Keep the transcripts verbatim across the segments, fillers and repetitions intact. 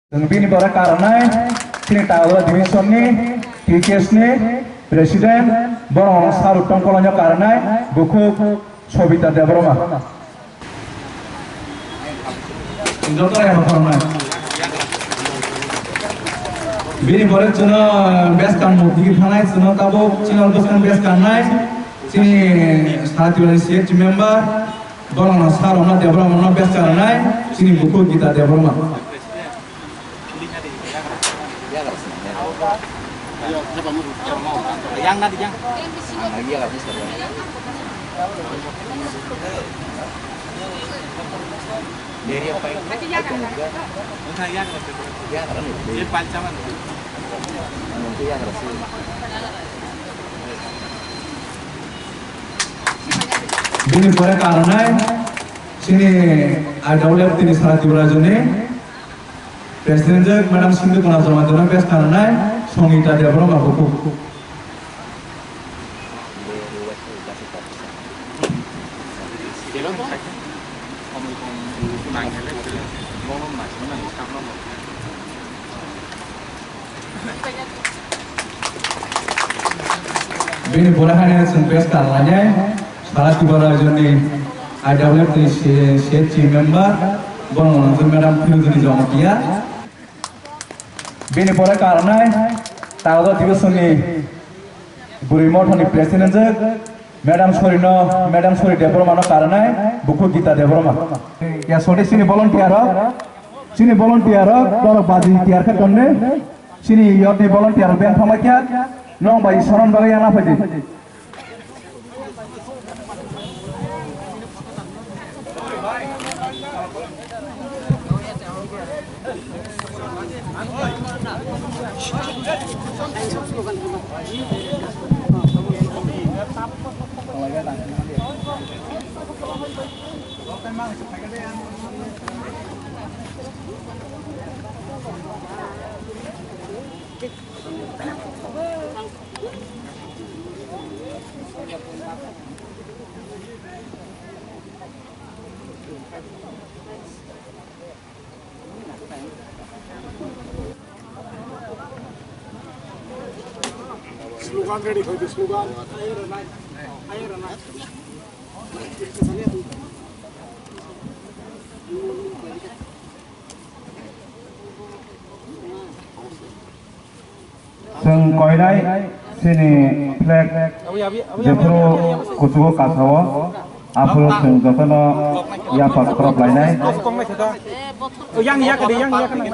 Chwng bini pore karwnai chini Tagoda division ni T K S ni president, borok Sarutom Kolonio karwnai bukhuk Sobita Debbarma. Joto ya khoroknai. Bini pore chwngno beskang mukti thangnai, chwngno tabuk chini bwskang beskang nai. Chini Sara Tripura ni C H member, borokno Sarutom Debbarma no beskang nai, chini bukhuk Gita Debbarma. Yang na di yang. Yang. Yang. Bini pore karwnai chini I W F tini Sara Tripura rajyoni president jwk Madam Sindhu Kumar Jamatia no beskang nai Songita Debbarma bukhuk. Bini pore haino chwng beskang lainai Sara Tripura rajyoni I W F ni C H member, borok wngkha Madam Philodini Jamatia. Bini pore karwnai Tagoda division ni Bwrwi Mothani president jwk Madam Sorino, Madam Sori Debbarma no karwnai bukhuk Gita Debbarma. Ya sode chini volunteer rok, chini volunteer rok, borok baji tiyar khe tonne, chini yot ni volunteer rok beng thangma kya, nong bai soron bagwi yang na phaidi. Slogan ready, koi slogan. Chwng koinai chini flag jephuru kuchugo kasao, aphuru chwng jotono yapar khorop lainai. Yang yak de, yang yak nang.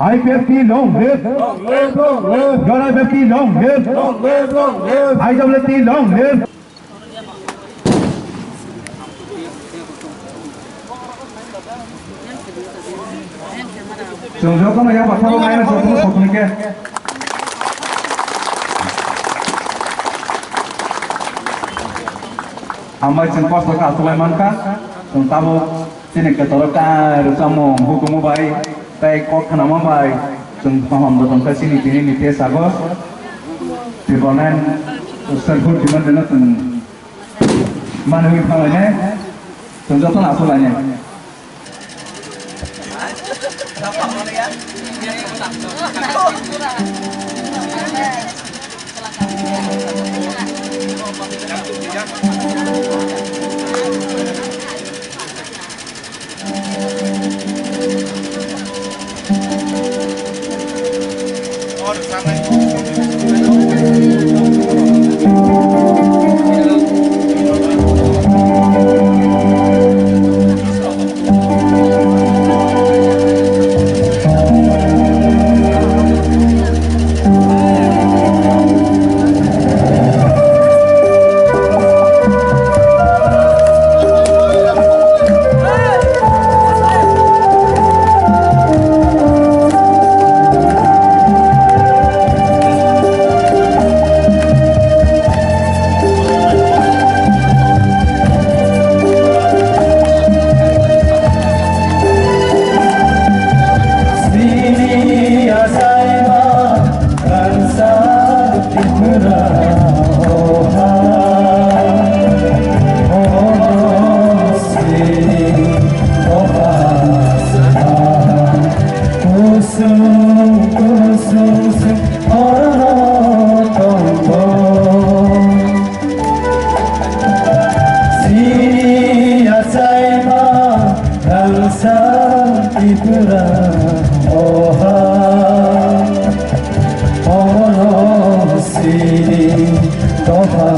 I P F T long live! Long live, long live! Your I P F T long live! Long live, long live! I W F T long live! Chwng jotono yang batharo naina jotono sokni khe. Hambai chwng kosto kha achuk lai mankha, chwng tabuk. Chini kwtaro ta rwchapmung hukumu bai tei kok khnama bai chwng kaham bo tongkha chini tini ni tesago. Tribal nine self demand rwna chwng manwi phalai nai, chwng jotono aswk lainai. Kusung kusung se oro tongo. Sini achaima rangsa Tripura oha. Omono sini doha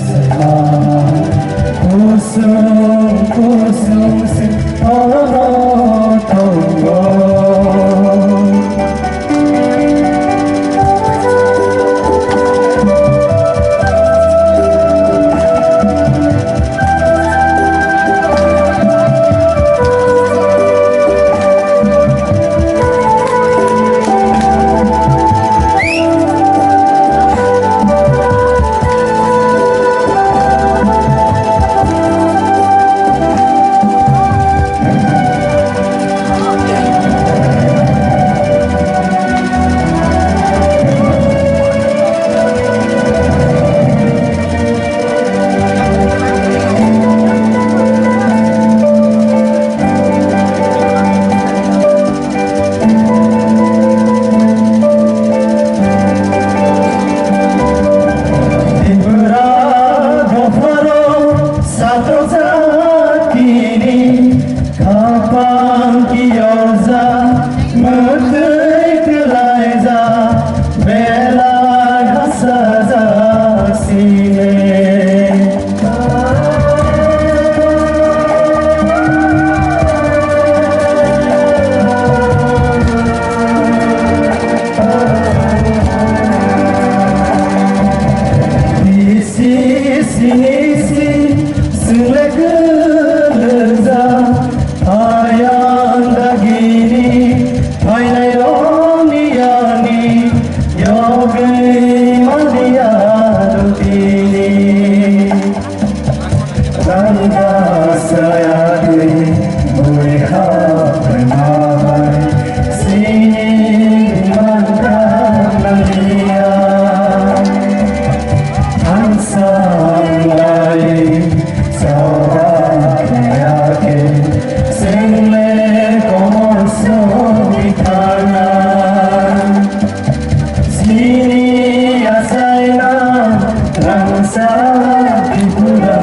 sema. Kusung kusung se omono tongo. Tripura dopharo satro jatini khapang kiyorja, mwtwi kwlaija, belai hachajak sini. Bisi sini si swngle kwlwkjak, ayang dagini phainairokni yani yogwi maliya rutini. Rangda sayatwi bui haprwngma bai sini bimang kang nangya. Ang sanglai sawa kaya khe swngle komor songwi thangna. Sini achaima rangsa Tripura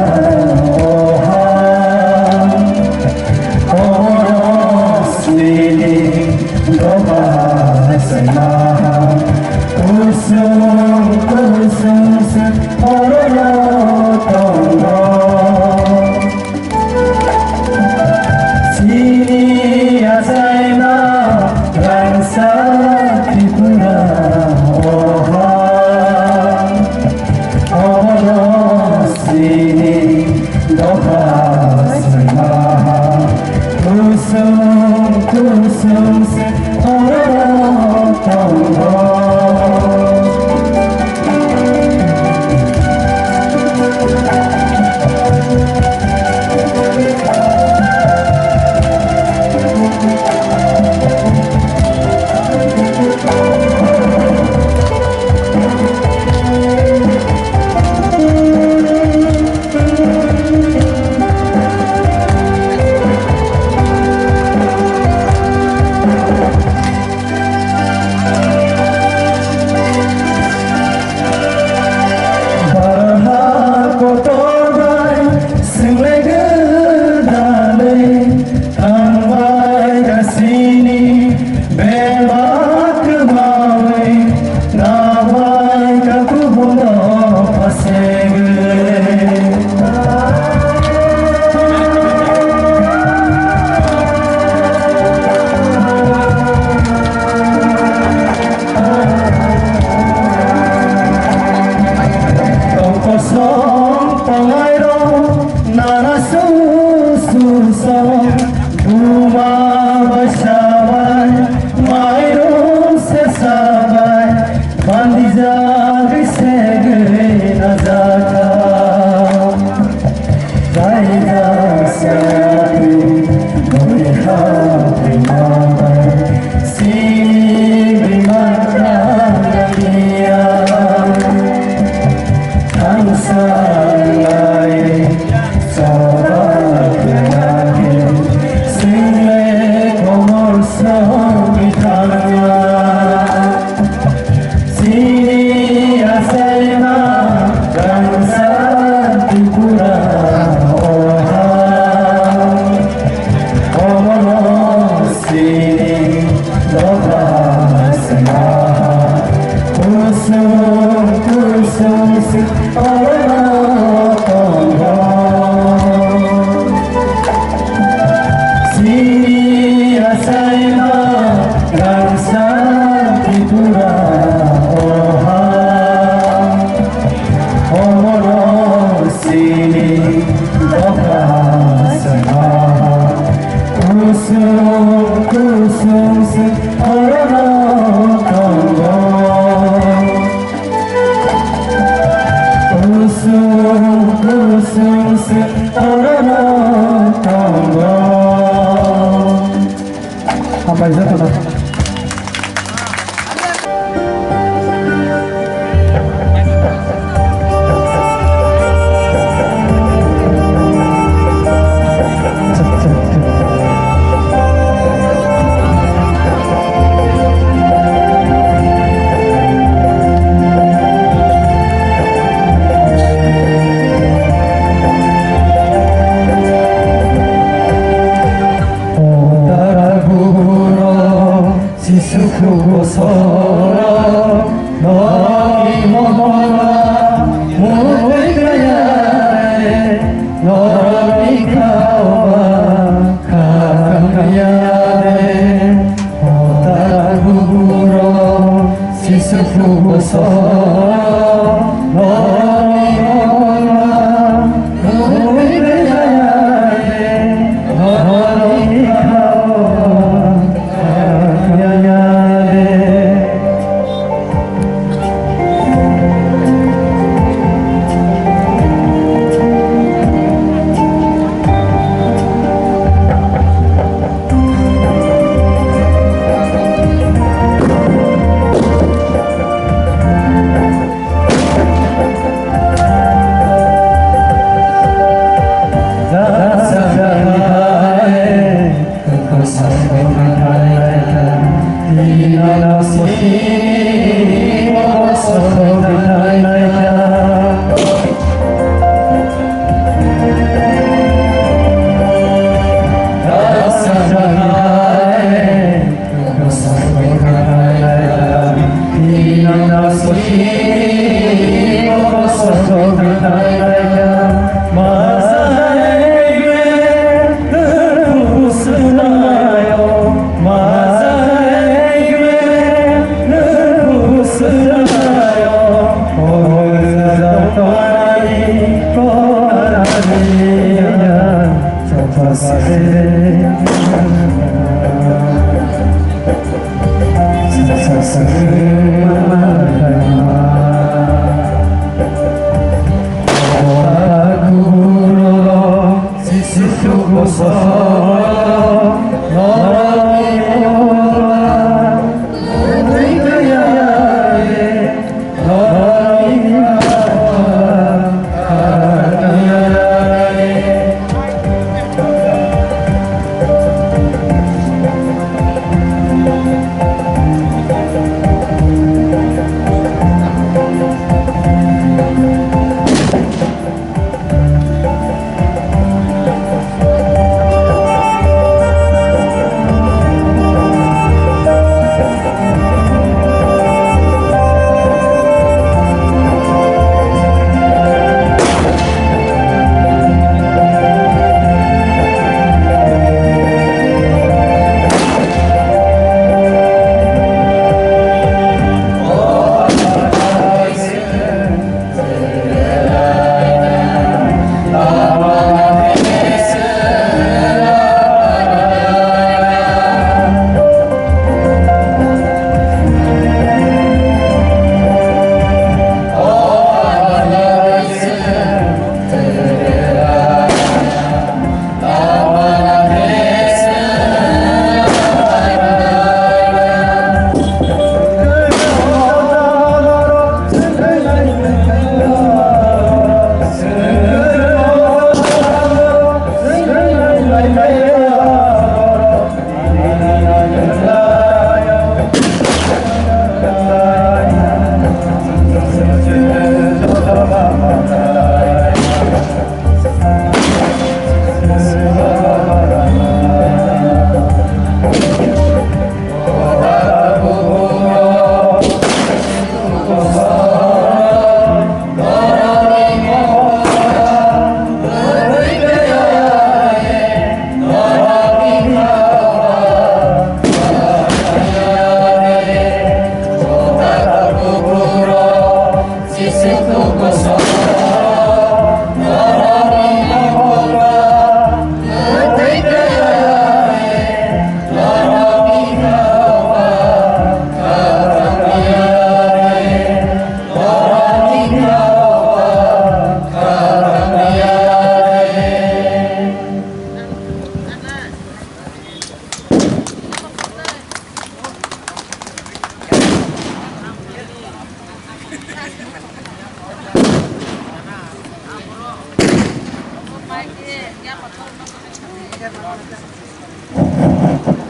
oha. Oro sini doba saimaha. Kusung kusung se oro tongo. Sini achaima rangsa Tripura oha. Omono sini doha saimaha. Kusung kusung se oro tongo. Barha kotor bai swnglai gwdalwi thangbai kasini bebak kwmawi nabai ka kubun rok phasegwi. Tongkosong tongairok nana su su song, buma bai sabai, mairum se sabai, bandijagwi segwi najakha. Kaijak sayatwi bui haprwngma bai sini bimang kang nangya. Kusung se oro tongo. Sini asaima rangsa Tripura oha. Omono sini doka sengha. Kusung kusung se oro tongo. Kusung kusung se oro tongo. Hambai jotono. Jisu Khristo, norokni mohor mungwi kaya de, norokni khaoba kha kaya de. O ta guburo Jisu Khristo, norokni mohor mungwi kaya de, norokni khaoba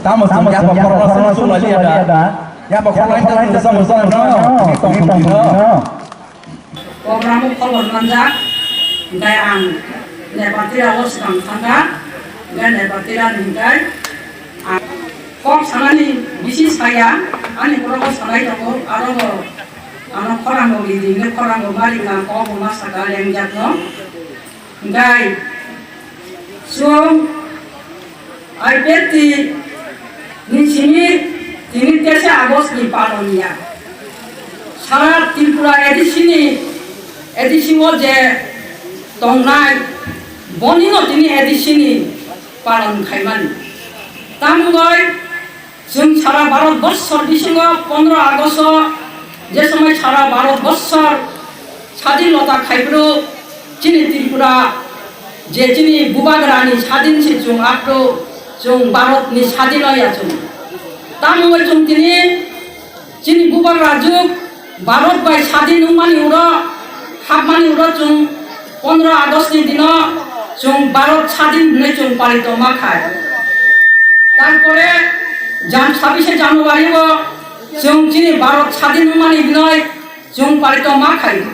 Tamo chwng yapha khoroknwi sumsum lai liya da. Yapha khoroknwi sumsum lai liya da. Program o khobor manjak, hingkai ang Nepatira o swkang thangkha, hingkai Nepatira ni hingkai ang kok sanani bisi saya, ani borok o sanai tongo, aro bo ano khorang rok ridi, hingke khorang rok ma rikha, kok bo ma saka lengjak no, hingkai chwng I P F T ni simi tini teisa August ni palon ya. Sara Tripura A D C ni, A D C o je tongnai, boni no tini A D C ni palon khaimani. Tamungoi chwng sara Bharat borsor bisingo pondro August o je somoi sara Bharat borsor sadhinota khaiphuru chini Tripura je chini bubagrani sadhin se chwng aphuru chwng Bharatni sadhin oya chwng. Tamungoi chwng tini chini bubagra juk Bharat bai sadhin wngmani uro hapmani uro chwng pondro August ni dino chwng Bharat sadhin hwnwi chwng palito ma khai. Tarpore jan sabise January o chwng chini Bharat sadhin wngmani dinoi chwng palito ma khai.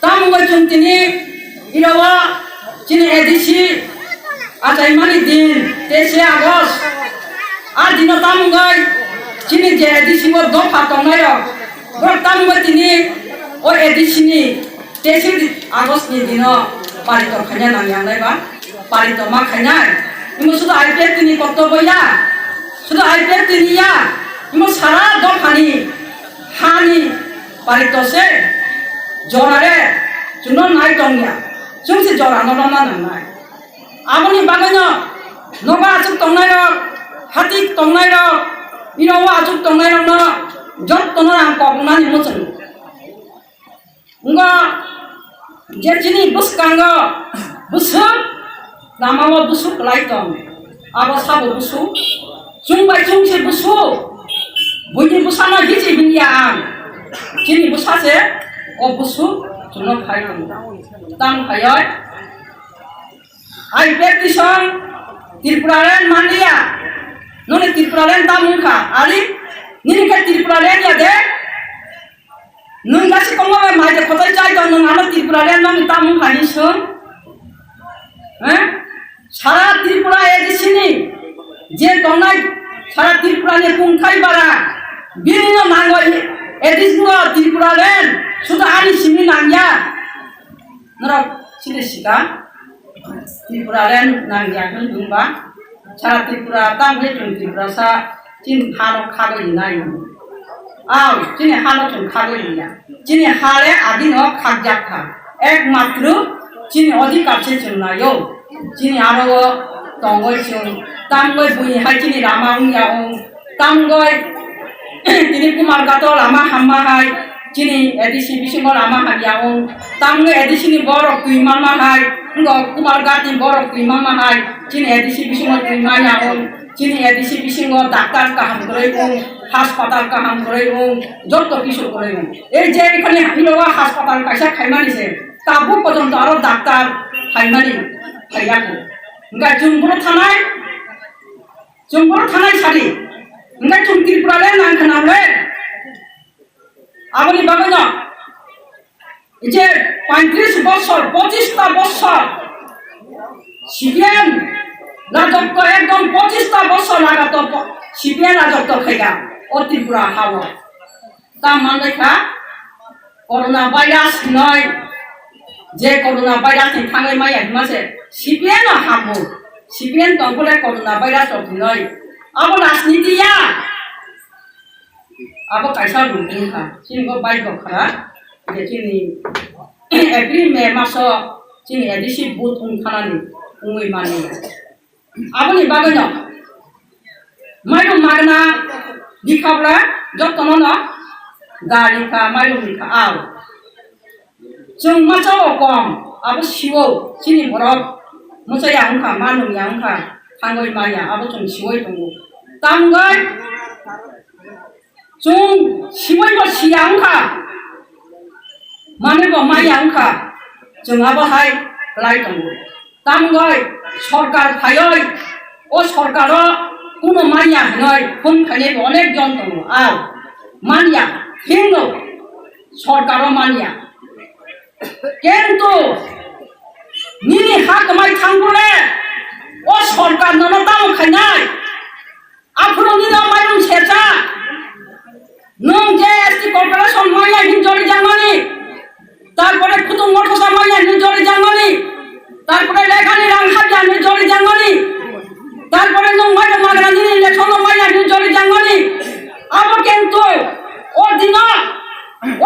Tamungoi chwng tini iro o chini A D C achaimani din teise August. A dino tamungoi chini je A D C o dopha tongnai rok, borok tamungoi tini o A D C ni teise August ni dino palito khaina nang yang nai ba palito ma khainai. Imo sudo I P F T ni koktobya, sudo I P F T ni ya, imo sara dophani hani palito se jorare chwngno nai tongya, chwng se jorano romna nangnai. Aboni bagwino nogo achuk tongnairok, hati tongnairok, ino o achuk tongnairokno jottono ang kok wngnani muchungo. Wngkha je chini bwskango bwswk lama o bwswk kwlai tong, abo sabo bwswk, chwng bai chwng se bwswk, buini bwsano hichi hwnliya ang, chini bwsa se o bwswk chwngno phai tongo. Tang phaioi, I P F T song Tripura land manliya, noni Tripura land tam wngkha, ali nini khe Tripura land ya de? Nwng gasi kongma bai mai de khotai chai tong, nwng ano Tripura le nwng tamo hai song? Eh? Sara Tripura A D C ni je tongnai, sara Tripura ni kungthai bara, bini no nango A D C no Tripura le, suda ani simi nangya. Norok sini sika. Tripura le nangya hwn wngba, sara Tripura tamo le chwng Tripura sa chini hano khagwi rinai. Aw, chini hano chwng khagwi riya. Chini ha le adino khagjak kha. Ekmatro chini odhikar se chwng naio. Chini aro o tongoi chwng tamgoi bui hai chini rama wngya wng. Tamgoi tini Kumarghat o lama hamma hai, chini A D C bisingo lama hamya wng. Tamgoi A D C ni borok twi manma hai, wngkha Kumarghat ni borok twi manma hai, chini A D C bisingo twi manya wng. Chini A D C bisingo doctor kaham kwrwi wng, hospital kaham kwrwi wng, jotto kisu kwrwi wng. Ei je ekhani hamya o hospital kaisa khaimani se, tabuk pojonto aro doctor phaimani, phaiya kho. Wngkha chwng bono thanai, Chwng bono thanai sadi. Hingke chwng Tripura le nang khna le. Aboni bagwi no. Je paitris bosor, pochis ta bosor. C P M rajotto ekdom pochis ta bosor lagato po-, C P M rajotto khaika. O Tripura hao. Ta manlai kha, corona virus hinoi, je corona virus ni thangwi maya hima se, C P M no hamo, C P M tong phole corona virus rok hinoi, abo rajniti ya, abo kaisa rung wngkha, chini bo bike rok khara, Chini April, May maso chini A D C booth wng thanani wngwi mani. Aboni bagwino mairum magna bikhabla jotono no gari kha, mairum bikha ao. Chwng masa o kom, abo siwo chini borok mwchaya wngkha, manung ya wngkha, thangwi maya, abo chwng siwoi tongo. Tamgoi chwng siwoi bo siya wngkha, manwi bo maya wngkha, chwng abo hai kwlai tongo. Tamgoi sorkar phaioi o sorkaro kuno manya hinoi phone khainai bo onek jon tongo, ao manya hingo sorkaro manya. Kintu nini ha kwmai thangkole o sorkar nono tamo khainai. Aphuru nini mairum sersa. Nwng je S T corporation manya hin jori jangmani, tarpore Kutung Mothosa manya hin jori jangmani, tarpore lekhani rang hajani jori jangmani, tarpore nwng mairum magrani election manya hin jori jangmani. Abo kintu o dino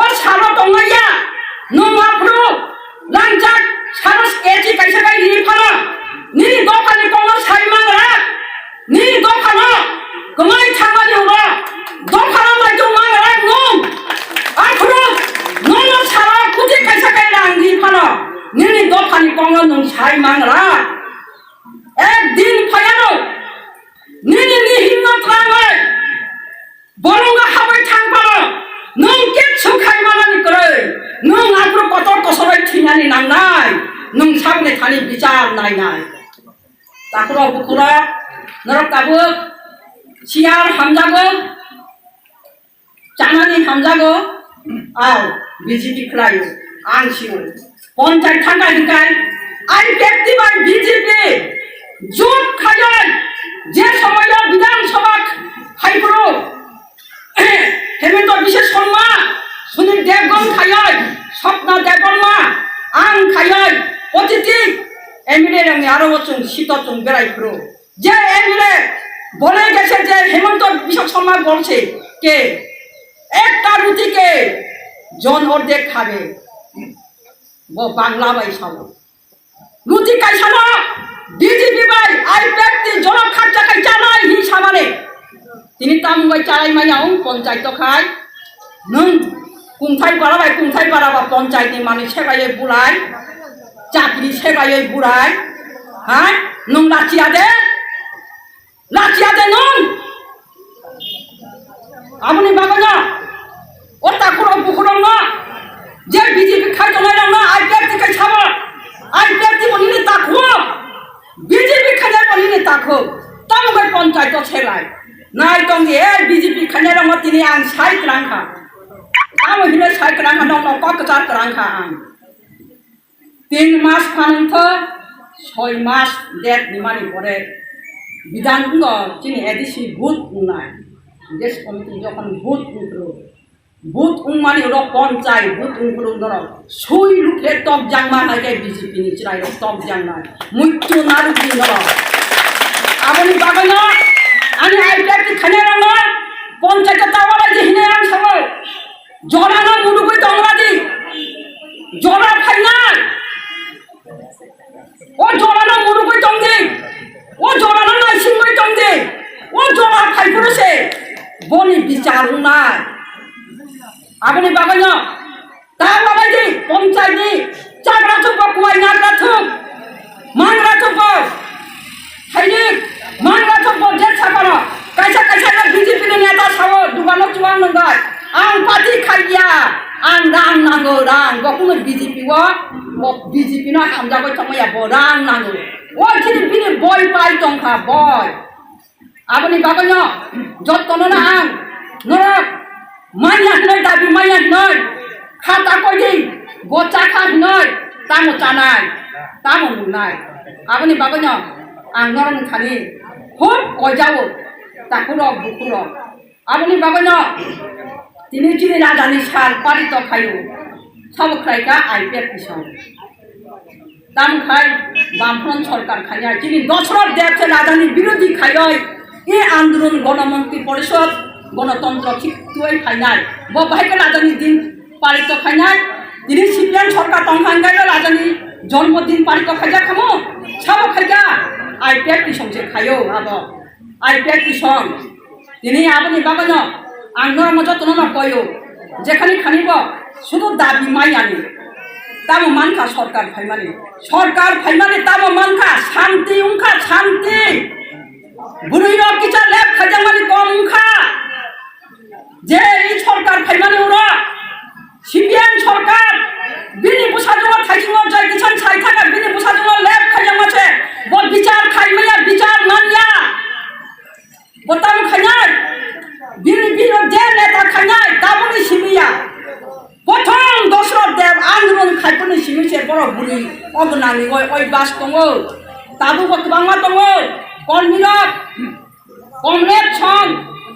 o salo tongmaya nwng aphuru langjak salo kechi kaisa kai ri phano nini dophani kokno sai mangra. Nini dophano kwmai thangmani ulo dophano maitung mangra nwng. Aphuru nwngno salo kuti kaisa kai rang di phano nini dophani kokno nwng sai mangra. Ek din phayano nini ni himmat rangoi borokno habai thang phano nwng keksu khai manani kwrwi nwng aphuru kotor kosoroi thinani nangnai. Nwng saboni thani bichar nainai. Takhurok bukhurok norok tabuk siyar hamjago, chanani hamjago, ao B J P khlaio, ang sio. Ponchayat thangkha hinkhai I P F T bai B J P jut khaioi je somoio Bidhan Sabha haiphuru Hemanta Biswa Sarma, Sunil Debbarma khaioi, Swapna Debbarma, ang khaioi, otiti M L A rokni aro o chwng sito chwng berai phuru. Je M L A bole gese je Hemanta Biswa Sarma bolse ke ekta ruti ke jon ordek khabe. Bo Bangla bai sao. Ruti kaisano B J P bai I P F T ni jora kharcha kai chanai hin samani. Tini tamung bai chalai manya ong ponchayat to khai. Nwng kungthai bara bai kungthai bara ba ponchayat ni manwi segaiwi bulai. Chakri segaiwi bulai. Hai? Nwng lachiya de? Lachiya de nwng? Aboni bagwino o takhurok bukhurokno je B J P khai tongnai rokno I P F T khai sabo, I P F T bo nini takhuk, B J P khainai bo nini takhuk, tamo bai ponchayat o selai. Nai tongdi, e B J P khainai rokno tini ang sai kwrang kha. Tamo hinwi sai kwrang kha, nokno kok kwchar kwrang kha ang. Tin mas phanangtho, soi mas date nimani pore bidhan wngkha chini A D C booth wngnai. District committee jokhon booth wngphuru, booth wngmani ulo ponchayat booth wngphuru norok sui rukhe tokjakma hai khe B J P ni chwrairok tokjaknai. Muitu narwkdi norok. Aboni bagwino ani I P F T khainairokno ponchayat o ta walai di hinwi ang sao. Jorano murugwi tongra di. Jora phainai. O jorano murugwi tongdi. O jorano naisingwi tongdi. O jora phaiphuru se boni bichar wngnai. Aboni bagwino ta walai di, ponchayat ni chagra thuk ba kuwai nagra thuk. Mangra thukbo, haini mangra thukbo je sakano, kaisa kaisa no B J P ni neta sao, dugano chuang nungbai, ang party khaiya, ang rang nango, rang, bo kuno B J P o, bo B J P no hamjagoi tongmaya, bo rang nango. O chini bini boi pai tongkha, boi. Aboni bagwino jottono no ang norok manya hinoi dabi manya hinoi kha ta koi di bo cha kha hinoi tamo chanai tamo nungnai. Aboni bagwino ang norok thani hub koijago takhurok bukhurok. Aboni bagwino tini chini rajani sal palito khaio sabo khlaika I P F T song. Tamo khai Bamfront sorkar khainai, chini Dosrot Deb se rajani birodhi khaioi, e andolon Gonomunkti Porishod, Gonotontro khitoi khainai, bo bahai khe rajani din palito khainai, Tini C P M sorkar tongkha hingkhe rajani jonmodin parito khaijak khamu, sabo khaijak, I P F T song se khaio abo, I P F T song. Tini aboni bagwino ang norokno jotono no koyo, jekhani khani bo sudu dabi manyani, tamo mankha sorkar phaimani, sorkar phaimani tamo mankha shanti wngkha shanti, bwrwi rok kisa lep khaijakmani kom wngkha. Je i sorkar phaimani uro, C P M sorkar, bini bwsajwkno thaisingo jai kisan sai thangkha, bini bwsajwkno lep khaijakma se, bo bichar khaimaya, bichar manya, bo tamo khainai, bini bini je neta khainai, tabukni simiya, prothom Dosrot Deb andolon khaipani simi se borok bwrwi o gwnangni oi, oi bas tongo, tabukbo kwbangma tongo, kormirok, Comrade song,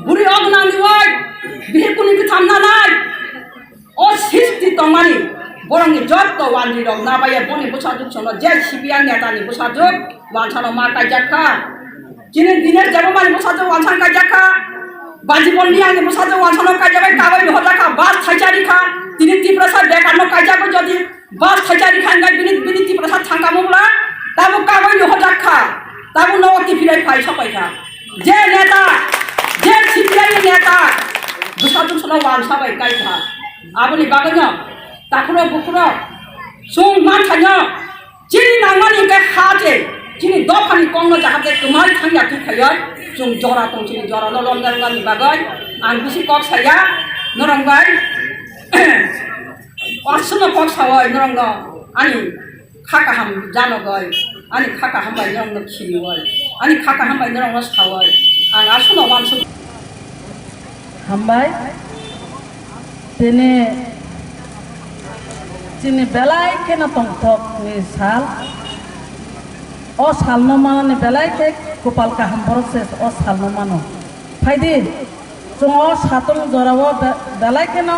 buri og nangni wai, bihik kuni kwtham nanai. O sisti tongmani, borokni jotto wanjwi rok nabaiya boni bwsajwk sono je C P M netani bwsajwk wansano ma kaijak kha. Chini Dinesh Debbarmani bwsajwk wansan kaijak kha. Bajibon Miyangni bwsajwk wansano kaijak bai kabai hoda kha, bas thaisa ri kha. Tini Tiprasa bekarno kaijak bai jodi Bas thaisa ri kha hingkhe bini, bini Tiprasa thangkamo bwla, tabuk kagoi ni hojak kha, tabuk nogo T P I phai sopai kha. Je neta, je C P I ni neta, bwsa bwsano wansa bai kai kha. Aboni bagwino takhuro bukhuro chwng manthaino chini nangmani hingkhe ha se chini dophani kongno jahate kwmai thangya twi khaioi chwng jora tong chini jorano romjak nani bagoi ang bisi kok saya norok bai. Aswkno kok sawi norokno ani kha kaham janogwi, ani kha kaham bai norokno khiriwi, ani kha kaham bai norokno sawi, ang aswkno uansuk. Hambai, tini chini belai kheno tongthokni sal, o salno manani belai khe kopal kaham borok se o salno mano. Phaidi, chwng o satung jorao be-, belai kheno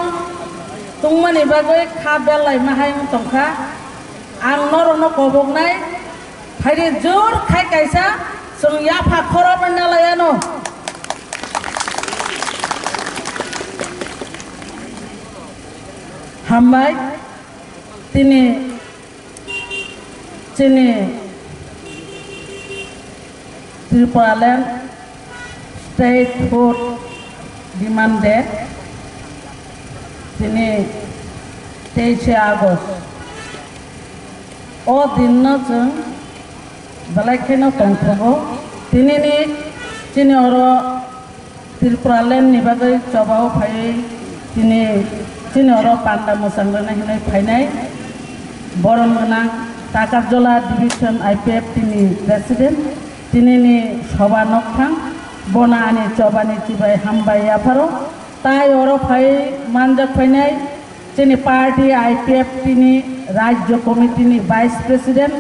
tungmani bagwi kha belai ma hai wng tongkha. Ang norokno koboknai, phaidi jor khai kaisa chwng yapha khoroknwi nalai ano. Hambai, tini Chini Tripuraland Statehood Demand Day, tini teishe August. O dinno chwng belai kheno tongthogo. Tinini chini oro Tripuraland ni bagwi chobao phaiwi tini chini oro panda mwchang rwna hinwi phainai borom gwnang Takarjala Division I P F T ni President, tinini soba nokthang, bono ani chobani chibai hambai yapharo. Tai oro phai manjak phainai chini party I P F T ni Rajya Committee ni Vice President,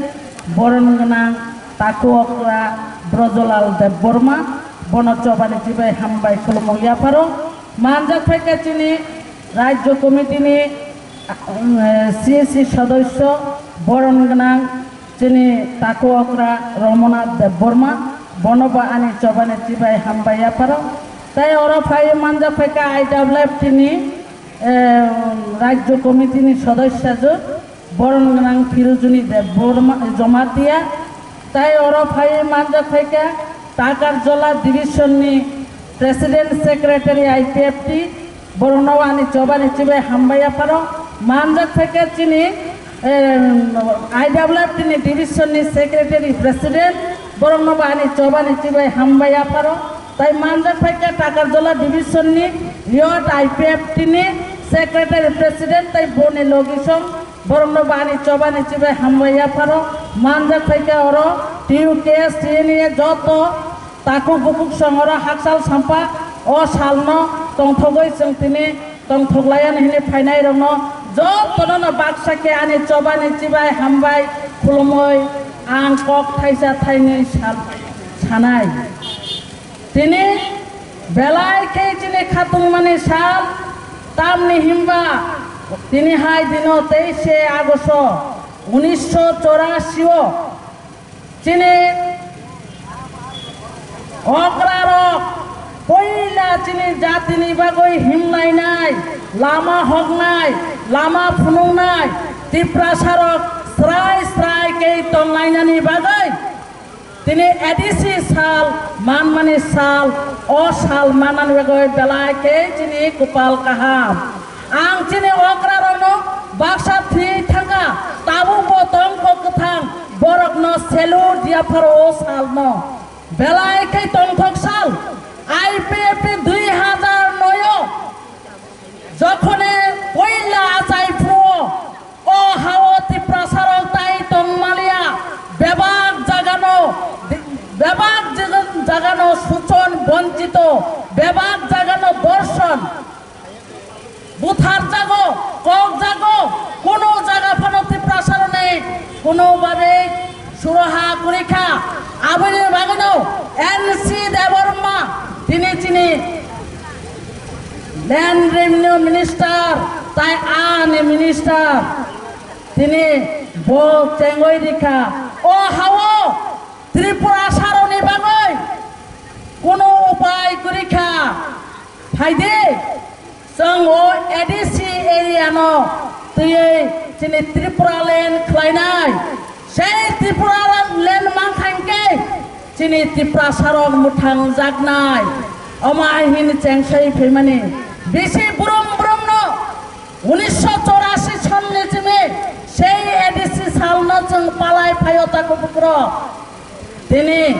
borom gwnang Taku Okra Brojolal Debbarma, bono chobani chibai hambai khulumung yapharo. Manjak phaikha chini Rajya Committee ni, um, C C sodosyo, borom gwnang chini Taku Okra Ramnath Debbarma, bono bo ani chobani chibai hambai yapharo. Tai oro phai manjak phaikha I W F T ni, eh, Rajya Committee ni sodosya jwk, borom gwnang Philujuni Debbarma, Jamatia. Tai oro phai manjak phaikha Takarjala Division ni President Secretary I P F T, borokno ani chobani chibai hambai yapharo. Manjak phaikha chini, em, I W F T ni Division ni Secretary President, borokno bo ani chobani chibai hambai yapharo. Tai manjak phaikha Takarjala Division ni Youth I P F T ni Secretary President tai boni logisong, borokno bo ani chobani chibai hambai yapharo. Manjak phaikha oro T U K S T N A joto takhuk bukhuk songoro hakchal sampa o salno tongthogwi chwng tini tongthoklaiya hinwi phainairokno jotono no baksa khe ani chobani chibai hambai khulumwi ang kok thaisa thainwi sal-, sanai. Tini belai khe chini khatungmani sal, tamni himba tini hai dino teishe Agosto unisho chorasi o chini okrarok poila chini jatini bagwi himlainai, lama hoknai, Lama phunuknai Tiprasarok srai srai khe tonglainani bagwi tini A D C sal manmani sal, o sal manmani bagwi belai khe chini kupal kaham. Ang chini okrarokno baksa thwi thangkha, tabukbo tongkho kwthang borokno salute yapharo o salno. Belai khe tongthok sal, I P F T dui hazar noi o jokhone poila achai phuru o hao Tiprasarok tai tongmaliya, bebak jagano, bebak jagano suchon bonchito, bebak jagano dorshon. Buthar jago, kok jago, kuno jaga phano Tiprasarokni kuno babe suroha kurikha. Aboni bagwino N C Debbarma tini chini Land Revenue Minister tai ani minister tini bo chengoi rikha. O hao Tripurasarokni bagwi kuno upai kurikha. Phaidi. Chwng o A D C area no twiwi chini Tripura land khlainai. Sei Tripura land mankha hinkhe chini Tiprasarok mwthangjaknai. Omo hai hini chengsai phaimani. Bisi brum brum no unisho chorasi sonni chini sei A D C salno chwng palai phaio takhuk bukrok. Tini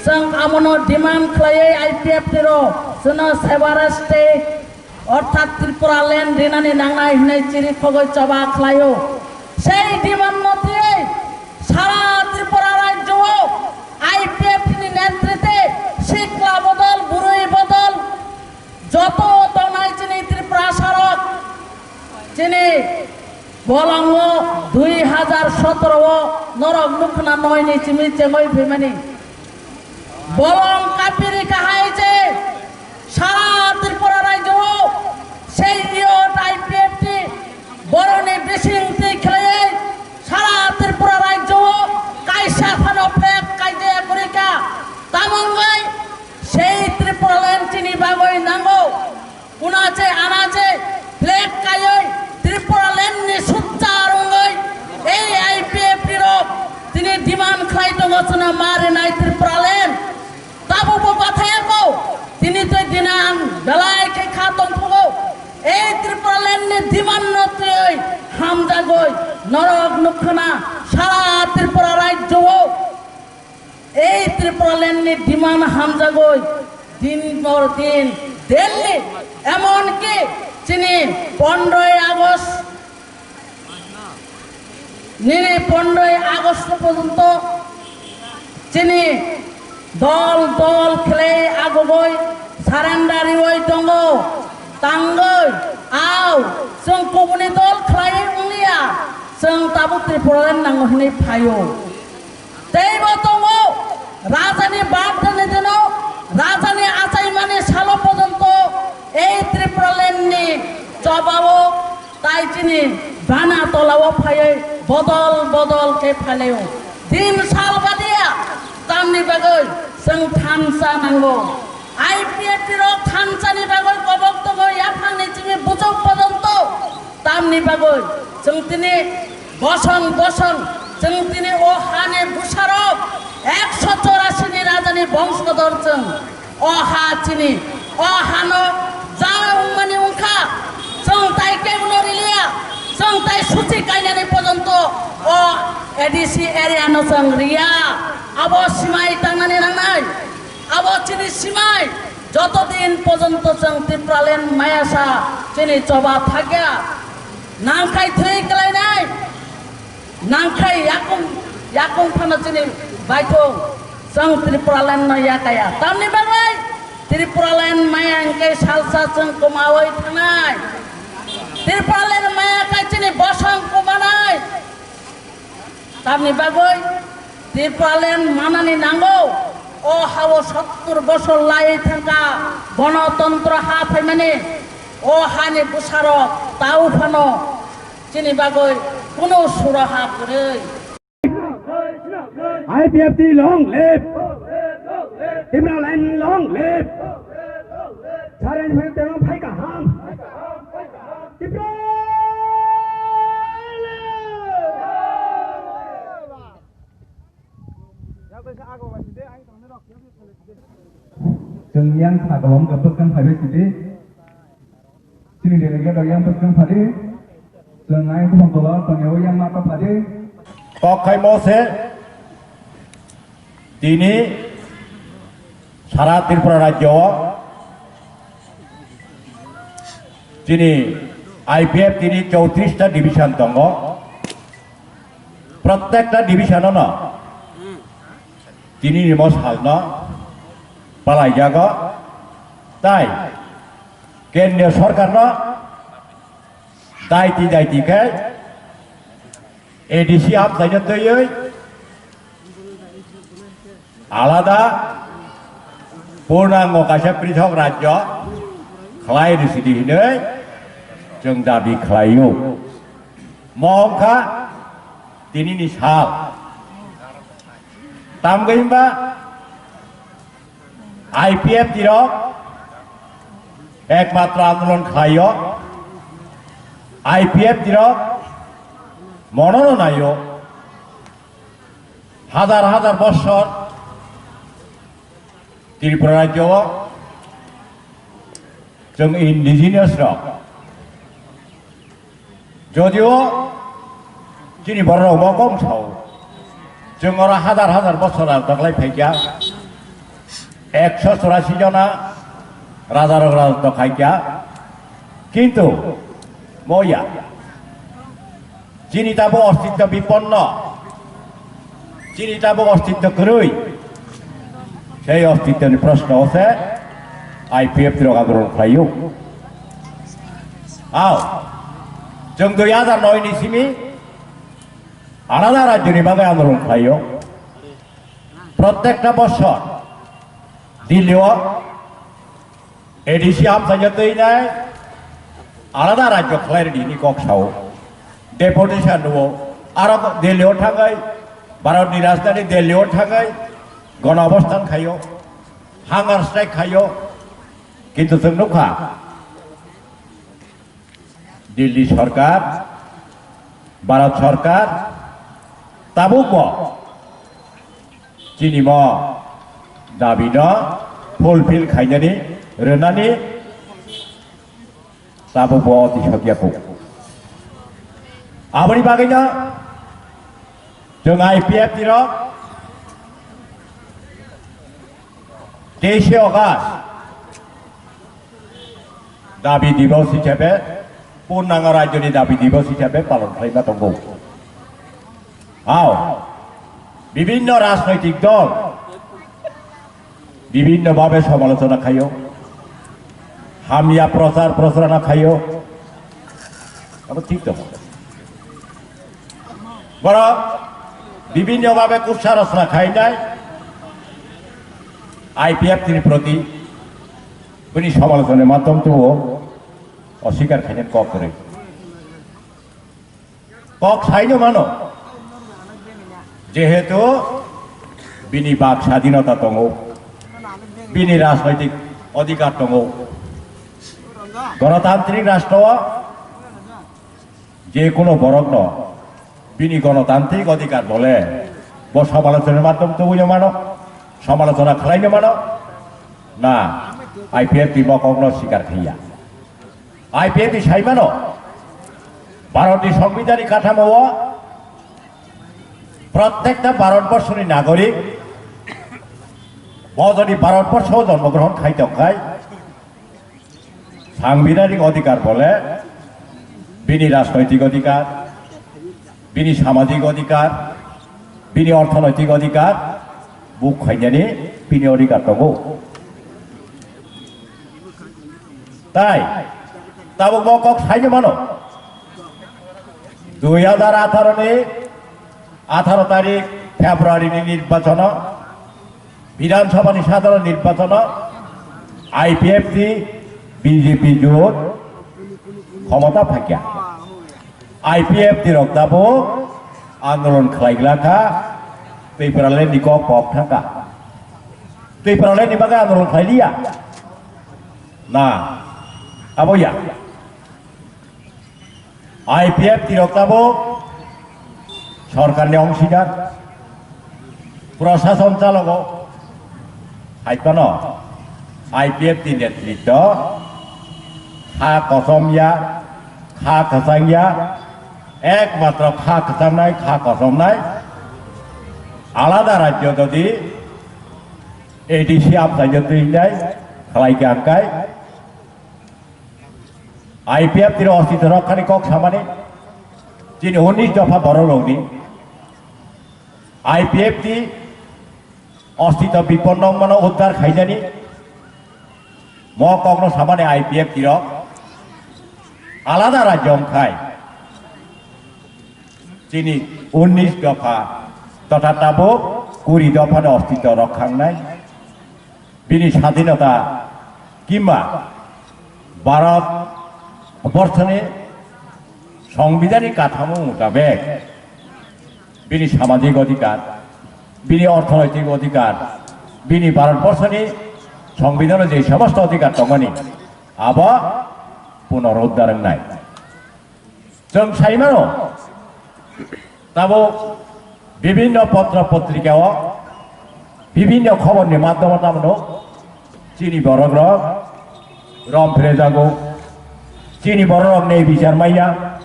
chwng amono demand khlaiwi I P F T rok chwngno separate state orthat Tripura land rinani nangnai hwnwi chiri khogwi choba khlaio. Sei demand no twiwi sara Tripura rajyo o I P F T ni netritwe sikla bodol, bwrwi bodol, joto tongnai chini Tripura sarok, chini bolongo dui hazar sotoro o norok nukna noi ni chimi chengoi phaimani. Bolong kapiri kahai je sara Tripura rajyo o sei iyot I P F T boroni bising twi khlaiwi sara Tripura rajyo o kaisa phano flag kaijaya kwrwi kha. Tamo wngwi sei Tripura land chini bagwi nango. Kuna je ana je flag kaiwi Tripura land ni sutcha rwngwi ei I P F T rok tini demand khlai tongo chwngno ma rinai Tripura land. Tabukbo bathayakgo, tini tei dina ang belai khe kha tongphugo. Ei Tripura land ni demand no twiwi hamjagwi norok nukkhana sara Tripura rajyo o ei Tripura land ni demand hamjagwi din por din Delhi, emonki chini pondroi August nini pondroi August porjonto chini dol dol khlai agogoi surrender riwi tongo. Tangoi, ao, chwng kubuni dol khlai wngliya, chwng tabuk Tripura land nango hwnwi phaio. Teibo tongo, rajani birthday ni dino, rajani achaimani salo porjonto ei Tripura land ni chobao tai chini bana tolao phaiwi bodol bodol khe phailaio. Din sal badia tamni bagwi chwng thansa nango. I P F T rok thansa ni bagwi kobok tongo, yaphang ni chini buchuk porjonto tamni bagwi chwng tini bosong bosong chwng tini o hani bwsarok ekso chorasi ni rajani bongsodor chwng. O ha chini, o hano jala wngmani wngkha, chwng tai kebono riliya, chwng tai suchi kainani porjonto o A D C area no chwng riya, abo simai tangnani nangnai, abo chini simai, joto din porjonto chwng Tipraland mayasa chini choba thakya, nangkhai thwi kwlainai. Nangkhai yakung, yakung phano chini baithung, chwng Tipraland no yakaya. Tamni bagwi Tipraland maya hwnkhe salsa chwng kwmawi thangnai. Tipraland maya khe chini bosong kwmanai. Tamni bagwi Tipraland manani nango. O hao sottur bosor lai thangkha gonotontro ha phaimani. O hani bwsarok tau phano chini bagwi kunu suraha kwrwi. I P F T long live! Tipraland long live! Sarani phai temo phai kaham! Tipra! Chwng yang sakolom khe bwskang phaibai sidi. Chini delegate rok yang bwskang phadi. Chwng ayang buphang tola tongya o yang mata phadi. Kok khai mo se tini sara Tripura rajyo o chini I P F tini chowtris ta division tongo. Prottekta division o no tini ni mo sal no palai jago. Tai kendriya sorkar no daiti daiti khe A D C amchaino twiwi alada purnango kaisa prithok rajyo khlai rwsidi hinwi chwng dabi khlaio. Mo wngkha tinini sal. Tamgwi hwnba I P F T rok ekmatro andolon khlaio, I P F T rok monono naio, hazar hazar bossor Tripura rajyo o chwng indigenous rok Jodio chini borok bo kok sao. Chwng oro hazar hazar bosor rajdak lai phaikya. Ekso churasi jona raja rok rajdak khaikya. Kintu moya chini tabo ostitto biponno. Chini tabo ostitto kwrwi. Sei ostitto ni proshno se I P F T rok andolon khlaio. Ao, chwng dui hazar noi ni simi alada rajyo ni bagwi andolon khlaio. Prottekta bosor Delhi o A D C amchaino twinai alada rajyo khlai rwdi hwnwi kok sao. Deputation rwo. Aro Delhi o thangwi, Bharat ni rajdhani Delhi o thangwi gono obosthan khaio. Hunger strike khaio. Kintu chwng nukha, Delhi sorkar, Bharat sorkar tabukbo chini mo dabi no fulfill khainani, rwnani tabukbo oti sokya kuk. Aboni bagwino chwng I P F T rok teishe August dabi divos hisabe, purnango rajyoni dabi divos hisabe palon khlaima tongo. Ao, bibinno rajnoitik dol bibinno bhabe somalochona khaio, hamya prochar procharana khaio, abo thik tongo. Borok bibinno bhabe kutsa rosna khainai I P F T ni proti bini somalochonani madhyom tubo oswikar khainani kok kwrwi. Kok saino mano, jehetu bini bak sadinota tongo, bini rajnoitik odhikar tongo. Gonotantrik rastro o je kono borokno bini gonotantrik odhikar bole bo somalochonani madhyom tubui no mano, somalochona khlai no mano, na I P F T ni bo kokno sikar khaiya. I P F T ni sai mano, Bharat ni Songbidan ni kathamo o prottekta Bharat borso ni nagorik bo jodi Bharat borso o jonmo grohon khai tong khai, Sangbidanik odhikar bole bini rajnoitik odhikar, bini samajik odhikar, bini orthonoitik odhikar buk khainani bini odhikar tongo. Tai tabuk bo kok saino mano, dui hajar atharo ni atharo tarik February ni nirbachono Bidhan Sabha ni sadharon nirbachono I P F T B J P jot khomota phaikya. I P F T rok tabuk andolon khlai glakha, Tipraland ni kok kok thangkha. Tipraland ni bagwi andolon khlai liya. Na, abo ya. I P F T rok tabuk sorkarni ongsidar, prosason chalogo, Hai phano I P F T ni netritwo kha kosom ya, kha kwchang ya, ekmatro kha kwchangnai, kha kosomnai alada rajyo jodi A D C amchaino twi hinai khlai kha hwnkhe, I P F T ni ostitw rokkhani kok samani, chini unis dopha bororokni I P F T ostitw biponno wngmano uddar khainani, mo kokno samani I P F T rok alada rajyo wngkhai. Chini unis dopha totha tabuk kuri dophani ostitw rok khangnai. Bini sadhinota kimba Bharat borshoni songbidhanni kathamo mutabek bini samajik odhikar, bini orthonoitik odhikar, bini Bharat borshoni songbidhano je somosto odhikar tongmani, abo punoruddhar wngnai. Chwng sai mano, tabuk bibhinno potro potrikao, bibhinno khoborni madhyamo tamno chini borok rok rom phre jago, chini borok rok nei bichar maya,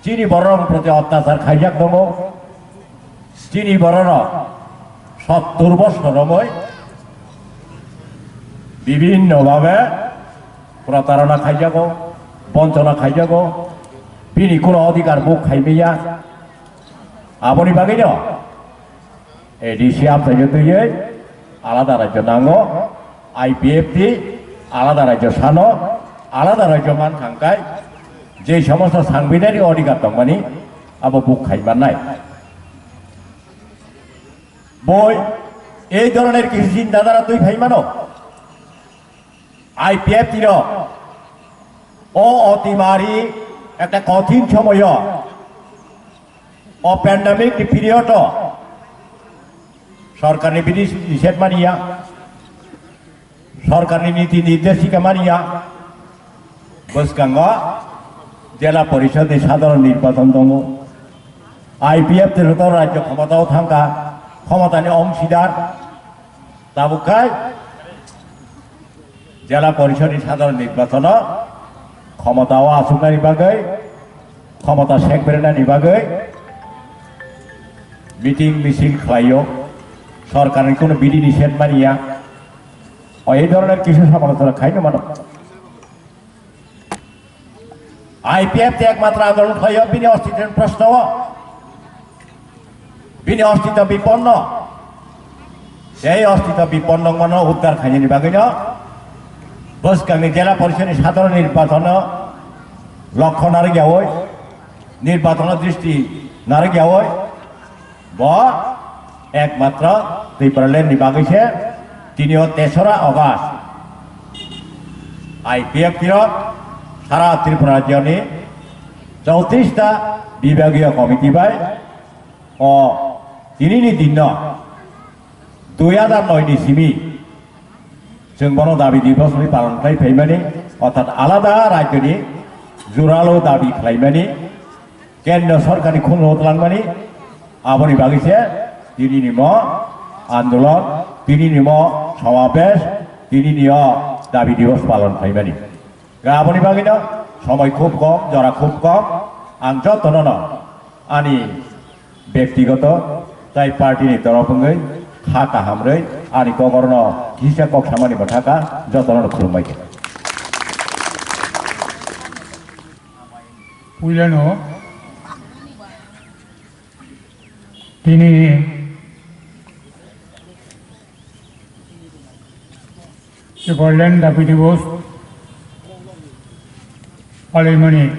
chini borok rok proti otyachar khaijak tongo, chini borok rok sottur bosor romoi bibhinno bhabe protarona khaijago, bonchona khaijago, bini kuno odhikar buk khaimaya. Aboni bagwino A D C amchaino twiwi alada rajyo nango, I P F T alada rajyo sano, alada rajyo man khangkai, je somosto sangbidhanik odhikar tongmani abo buk khaimannai. Boi ei dhoronor kisu chinta dhara twi phai mano. I P F T rok o otimari ekta kothin somoyo, o pandemic ni period o sorkarni bidi nised maniya, sorkarni niti nirdeshika maniya, bwskango jela porishod ni sadharon nirbachon tongo. I P F T rok rajyo khomotao thangkha, khomotani ongsidar. Tabuk khai jela porishod ni sadharon nirbachono khomotao achuknani bagwi, khomota sekbrenani bagwi meeting misil khlaio, sorkarni kuno bidi nised maniya. O ei dhoronor kisu samalochona khaino mano. I P F T ekmatro andolon khlaio bini ostitwni proshno o, bini ostitw biponno. Ei ostitw biponno mano uddar khainani bagwino bwskangni jela porishod ni sadharon nirbachono lokho narwk yaui, nirbachono dristi narwk yaui, bo ekmatro Tipraland ni bagwi se tini o tesora August I P F T rok sara Tripura rajyoni chowtris ta bibagiyo committee bai o tini ni dinno dui hajar noi ni simi chwng bono dabi dibos ni palon khlai phaimani, orthat alada rajyoni juralo dabi khlaimani, Kendra sorkarni khungo twlangmani, aboni bagwi se tinini mo andolon, tinini mo somabesh, tinini o dabi dibos palon khlaimani. Aboni bagwino somoi khub kom, jora khub kom, ang jotono no ani bektigoto tai party ni torof wngwi kha kaham rwi ani kokorno kisa kok samani bwthaka jotono no khulumbai khe. Puilano tini Tipraland Dabi Dibos palaimani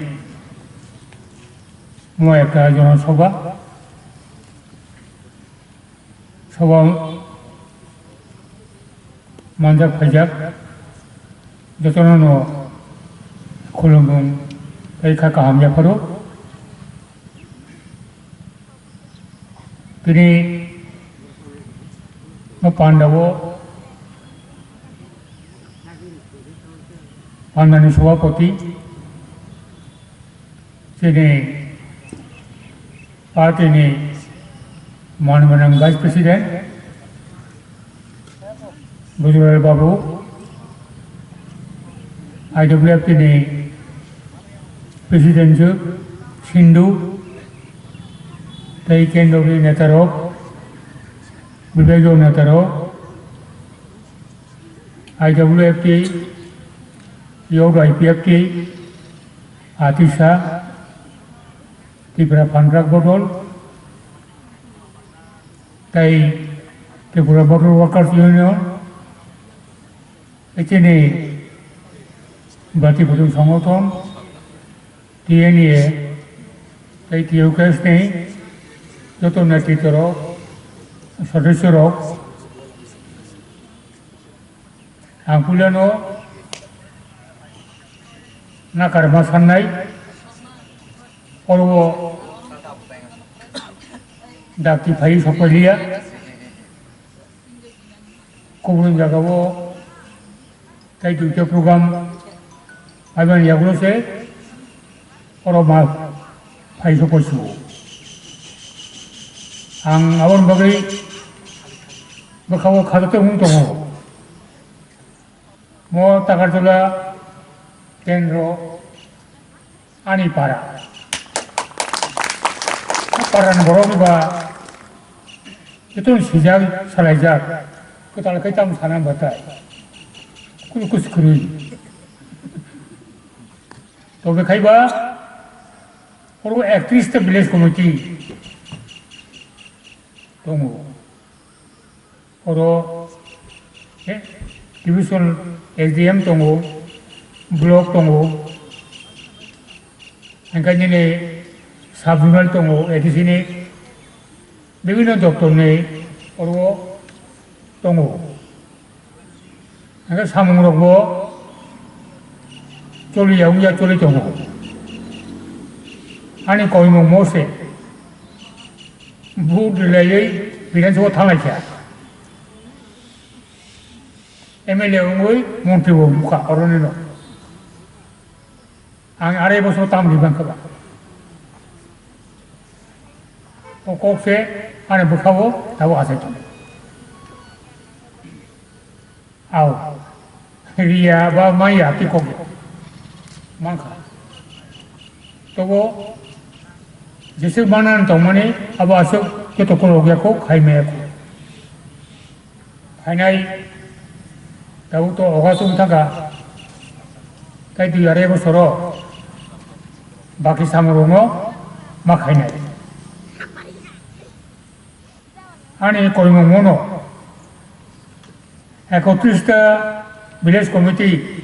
mo ekta jonosabha, sabha manjak phaijak jotono no khulumung tei kha kaham yapharo. Tini no pandao pandani sabhapati, chini party ni manmanang vice president, Bujulal Babu, I W F T ni President Ju, Sindhu, tei Kendro ni Netarok, Bibegyo Netarok, I W F T, Youth I P F T, Atisa, Tipra Phanrak Bodol, tei Tripura Bottle Workers Union, tei chini Bati Bhudung Songothon, T N A, tei T U K S ni joto netritworok, sodosyorok, ang puilano nakarma sannai, oro dakti phai sokpailia, kubun jagao tei duita program aibani yagulo se oro ma phai sokpaisio. Ang aboni bagwi bwkhao khajato wng tongo. Mo Takarjala kendro ani para. Para ni borok ba joto ni sijak salaijak. Kwtal khe tamo sana batai. Kul kus kurui. Tobe khai ba oro ektrish ta village committee tongo. Oro, eh, division S D M tongo, block tongo, hingke nini sub zonal tongo, A D C ni bibinno doptor ni oro tongo. Hingke samung rok bo choli ya wngya choli tongo. Ani koimung mo se. Vote rwlaiwi Bidhan Sabha thanglaikha. M L A wngwi montri bo wngkha oroni no. Ang arai bosor tam ri bangkha ba. O kok se ani bwkha o tabuk achai tongo. Au, riya ba maya tikok mankha. Tobo jeswk manan tongmani abo aswk joto kolok ya kho, khai maya kho. Khainai tabuk to oga chwng thangkha, tei dui arai bosoro baki samung rokno ma khainai. Ani koimung mono ekotris ta village committee,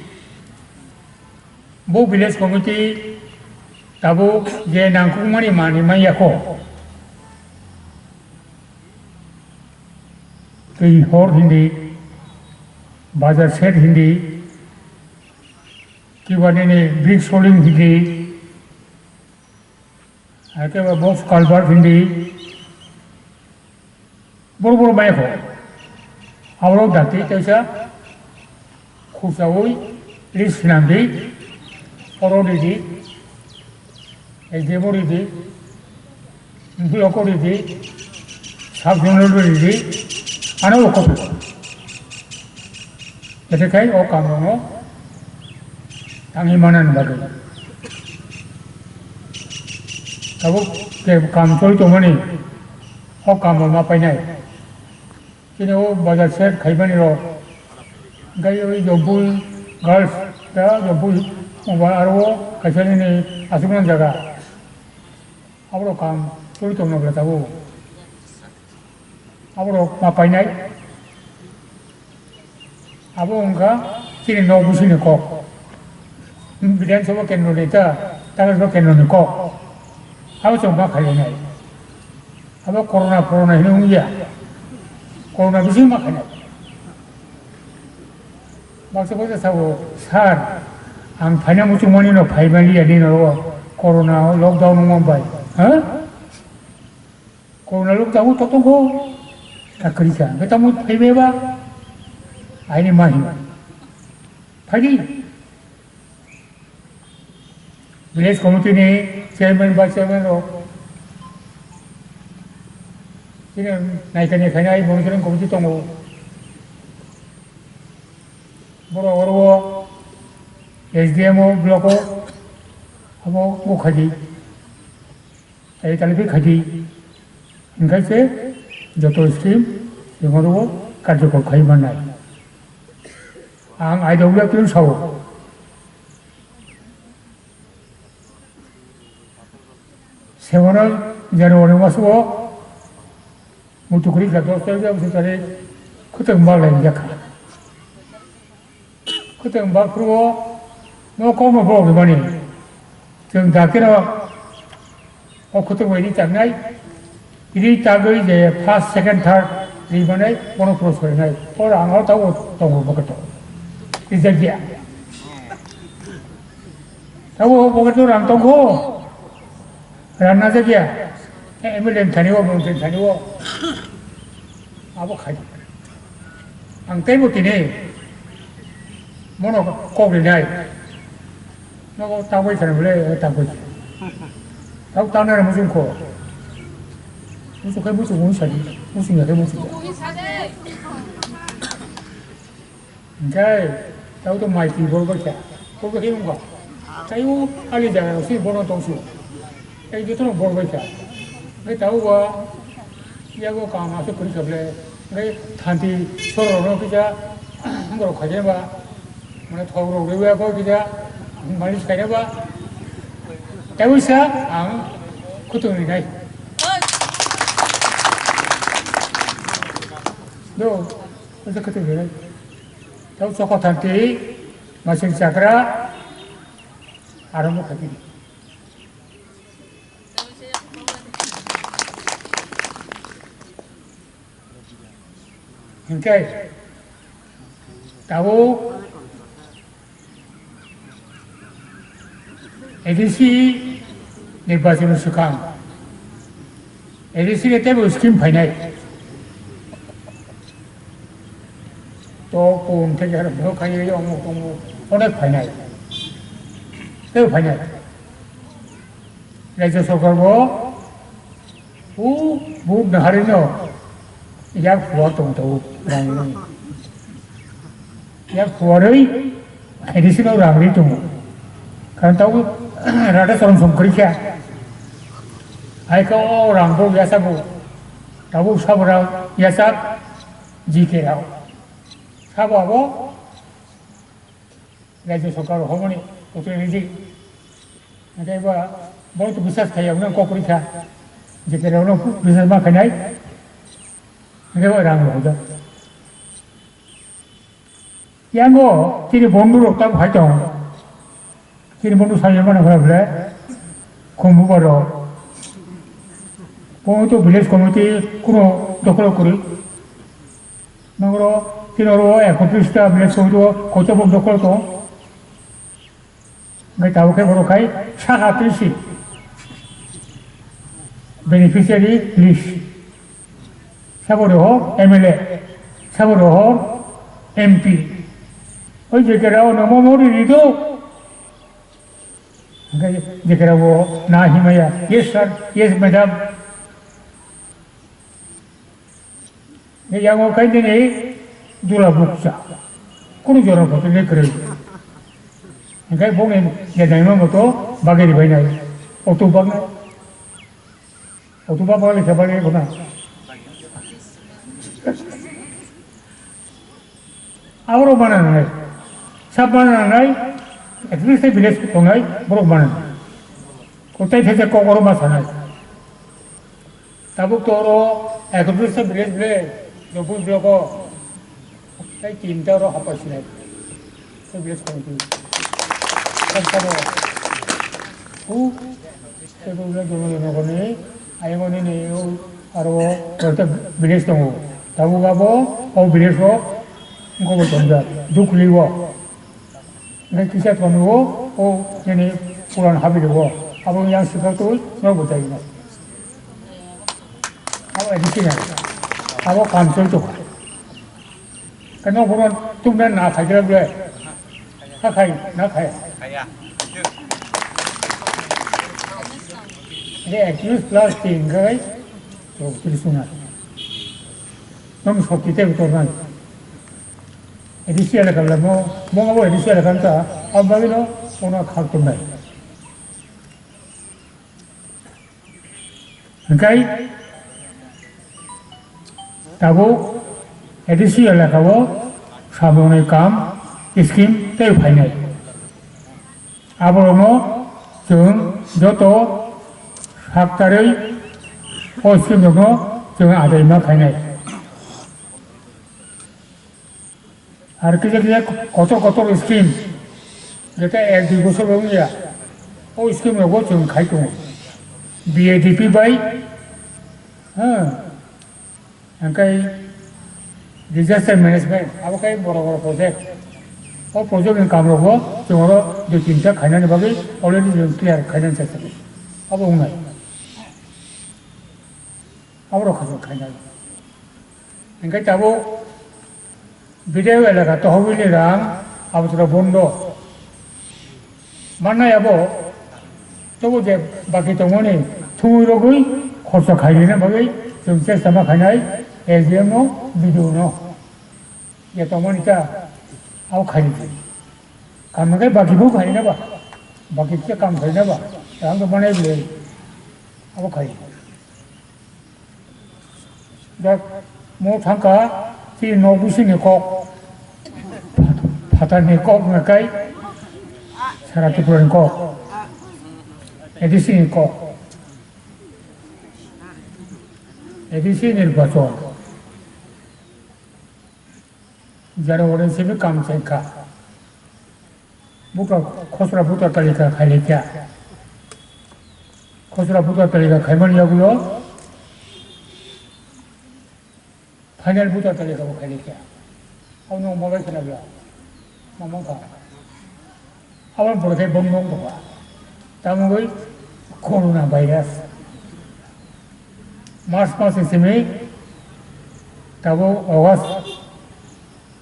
bo village committee tabuk je nangkukmani manwi manya kho. Twi hor hindi, bazar shed hindi, kiba nini brick soling hindi, Haikhe ba box culvert hindi, boro boro maya kho. Aborok dakti kaisa khusaui list swnamdi, oro ridi, S D M o ridi, block o ridi, sub zonal o ridi, ano o kopilo. Kete khai o kam rokno tangwi manani bagwi. Tabuk je kam choli tongmani, o kam rok ma painai. Chini o bazar shed khaimani rok, gai o Jompui girls, da Jompui, oba aro o kaisa nini aswkmani jaga. Aborok kam choli tongna bwla tabuk. Aborok ma painai. Abo wngkha chini nok bisingni kok. Bidhan Sabha kendroni ta, Takarjala kendroni kok. Abo chwng ma khailainai. Abo corona, corona hinwi wngya. Corona bising ma khainai. Baksa baksa sabo, "Sir, ang phaina muchungmani no phaimani ya nini oro corona lockdown wngma bai." Ha? Corona lockdown to tongo. Kakri ka. Beta mu phaimai ba. Aini ma hin. Phaidi. Village committee ni chairman, vice chairman rok. Chini naikani khainai monitoring committee tongo. Oro o S D M o block o abo bo khaidi. Tei tali khe khaidi. Hinkhe se joto scheme jemon o karjokor khai mannai. Ang I W F T no sao. Sebono January maso o muitu kwrwi kha, dos tarik, bwswk tarik khwtwng bal lai rijak kha. Khwtwng bal phuru o no kokno borok rimani. Chwng dakhe no o khwtwng bai ri tangnai. Ri tagwi je first, second, third ri manai bono puroskar rinai. O rang o tabuk tongo pocket o. Rijak ya. Tabuk pocket o rang tongkho. Rang najak ya. M L A ni thani o, mantri ni thani o. Abo khai. Ang teibo tini bono kok rinai. Nogo tangbai sana bole, tangbai. Tau tangna muchung kho. Muchung khai muchung mung sadi. Muchung ya khai muchung. Hinkhe tau to mai twi bol bai kha. Bol bai khe wngkha. Taibo ali jaga rok se bono tongsu. Tei jotono bol bai kha. Hinkhe tau ba yago kam aswk kwrwi kha bole. Hinkhe thanti sorok rokno kisa borok khaijak ba. Mane thok rok rwi ya kho kisa malis khaina ba. Taibo sa ang khwtwng rinai. Do, o se khwtwng rinai. Tau chokothanti, masing chakra, aro mo khaikhe. Hinkhe, tabuk A D C nirbachon swkang, A D C ni teibo scheme phainai. To pun theke har bhok khai yo mo to mo onek phainai. Tei phainai. Rajya sarkar bo u bu nahari no yak phuar tong to rang rang. Yak phuarwi A D C no rang ri tongo. Karon tabuk rada chwrwng song kwrwi kha. Hai khe o rang bo yachago. Tabuk sabo rang yachak G K rao. Sabo abo Rajya Sarkar homoni protinidhi. Hingke ba, bo to bisas khai, ang nang kok ri kha. G K rao no bisas ma khainai. Hingke ba rang rok da. Yango chini bondhu rok tam hai tong. Chini bondhu sai mano hora ble. Khumbu baro. Bo to village committee kuno dokolo kuri. Nongro chini oro ekotris ta village committee o koito bondhu dokolo tong. Hingke tabuk khe borok khai saka tisi beneficiary list. Sabo rohor M L A, sabo rohor M P. Oi G K rao no mo mori rido. Hingke G K rao na himaya, "Yes sir, yes madam." Yango kai nini dula bukcha. Kunu jora photo le kwrwi. Hingke bongni je naima moto bagwi ribai nai. Auto bagnai. Auto bag bagwi khe bagwi guna. Aborok mana nangnai. Sab mana nangnai. At least village tongnai borok mana nangnai. Kotai these kok oro ma sanai. Tabuk to oro ekotris ta village ble, Jopur block o, tei tinta oro hapar sinai. Tei village committee. Tei sabo, u, tei bo village jono jono goni, ayang oni ni u, aro koita village tongo. Tabuk abo, o village o, gobo tongjak, Dukhli o. Hingke kisa tongo, o nini puran habiri o. Abo yang sikha twi, no bo tai no. Abo additional. Abo kam choli tongkha. Khe no bono tumna na khaikhe ble. Kha khai, na khai. Khaya. Hingke ekcholish plus tin khai, chowtolish na. Nong sokti te utor nai. A D C elaka le mo, mo abo A D C elaka ta, abo bagwi no ono khak tongnai. Hingkai tabuk A D C elaka o samungni kam scheme tei phainai. Aborokno chwng joto saktarwi o scheme rokno chwng adai ma khainai. Ar kisa kisa kotor kotor scheme, jeta ek dui bosor wngya, o scheme rogo chwng khai tongo. B A D P bai, ha, hingkai disaster management, abo khai boro boro project. O project ni kam rogo chwng oro dui tinta khainani bagwi already chwng clear khainani chesta khainai. Abo wngnai. Abo rok khainai. Hingke tabuk B D O elaka tohogwini rang abotro bondo. Mannai abo tobo je baki tongmani thumwi rogwi khorsa khairina bagwi chwng chesta ma khainai S D M no, B D O no. Je tongmani ta abo khairidi. Kam hingke baki bo khairina ba. Baki khe kam khairina ba. Rang to manai bwle abo khai. Dak mo thangka, chini nok bisingni kok. Phatarni kok hwnka kai, sara Tripurani kok. A D C ni kok. A D C nirbachon. January simi kam chengkha. Buka khosra buta talika khailekya. Khosra buta talika khaimani yagulo final buta talika bo khailekya. Abono mobile khna bla. Mamang kha. Aboni pore khe bong bong tongkha. Tamogwi corona virus. March mas ni simi tabuk August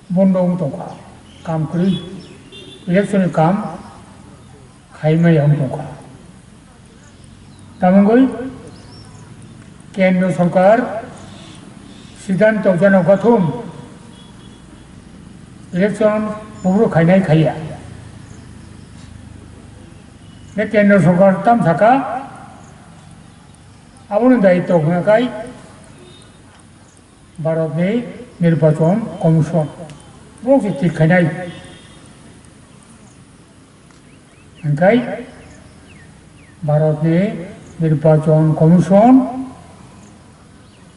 bondo wng tongkha. Kam kwrwi election ni kam khaimaya wng tongkha. Tamogwi kendro sorkar siddhanto jano gathum election buphuru khainai khaiya. Be kendro sorkar tam saka aboni daityo hwnka kai Bharatni Nirbachon Commission. Borok se thik khainai. Hingkai Bharatni Nirbachon Commission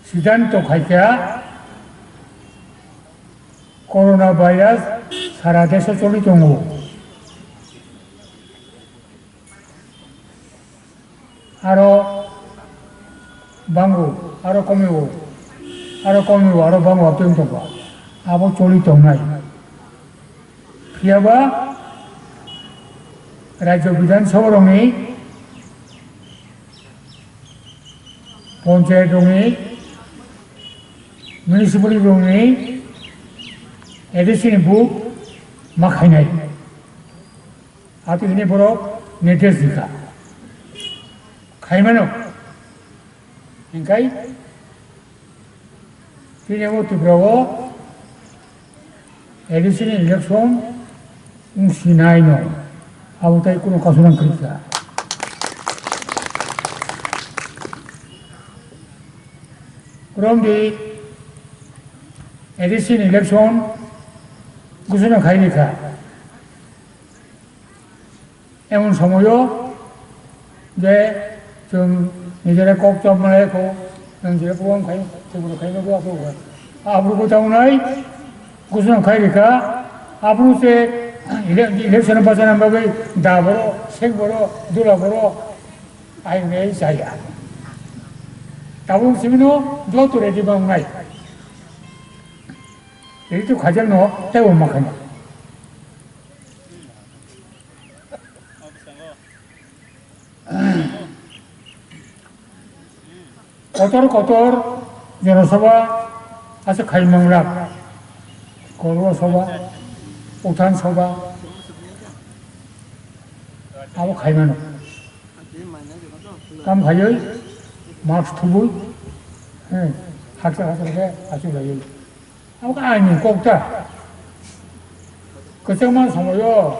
siddhanto khaikha corona virus sara deso choli tongo. Aro bango, aro komio, aro komio, aro bango, abtwi wng tongkha. Abo choli tongnai. Phiyaba Rajya Bidhan Sabha rokni, Panchayat rokni, Municipality rokni, A D C ni buk ma khainai. Ati hini borok nirdesh dikha. Khaimano. Hingkai tini o Tripura o A D C ni election wng sinai no. Abo tai kuno kasunang kwrwikha. Romdi A D C ni election gusuna khairikha. Emon somoyo je chwng nijera kok chopmani kho, nang je program khai, tebolo khai, no, aphuru khai. Aphuru ko taunai, kusno khai rika, aphuru se ele-, election bachana bagwi da boro, sek boro, dula boro, ai nei chaya. Tabuk simino joto ready bangnai. Ready to khajal no, tebo makhana. Kotor kotor Jana Sabha ase khai manglak. Korwa Sabha, Uthan Sabha, abo khai mano. Kam khaioi, mask thubui, he, haksa haksa khe achuk laioi. Abo khe aini kok ta. Kwchangma somoyo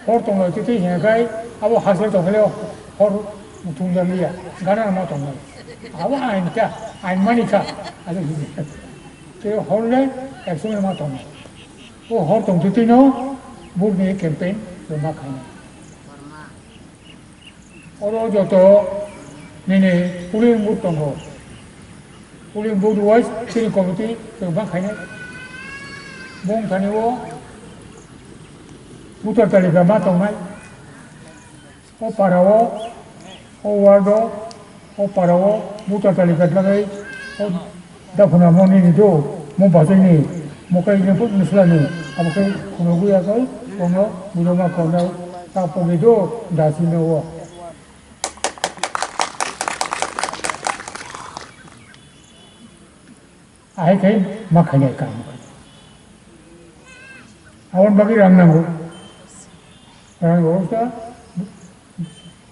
hor tongo tei tei hwnka khe abo haste tongkhe hor thumjakliya, gana ma tongo. Abo ain kha, ain mani kha. Abo tei hor le action ma tongo. O hor tong tei tei no vote ni campaign rwma khainai. Oro joto nini polling booth tongo. Polling booth wise chini committee chwng bang khainai. Bung thani o voter talika ma tongnai. O para o, o ward o, o para o voter talika bagwi o Daphuna mo nini do, mo bachai ni, mo kai ni put ni sla ni, abo kai kono guya kai, kono bujo ma kono ta pogi do, da si me wo. Ahai kai ma khainai kam. Aboni bagwi rang nango. Rang nango sa.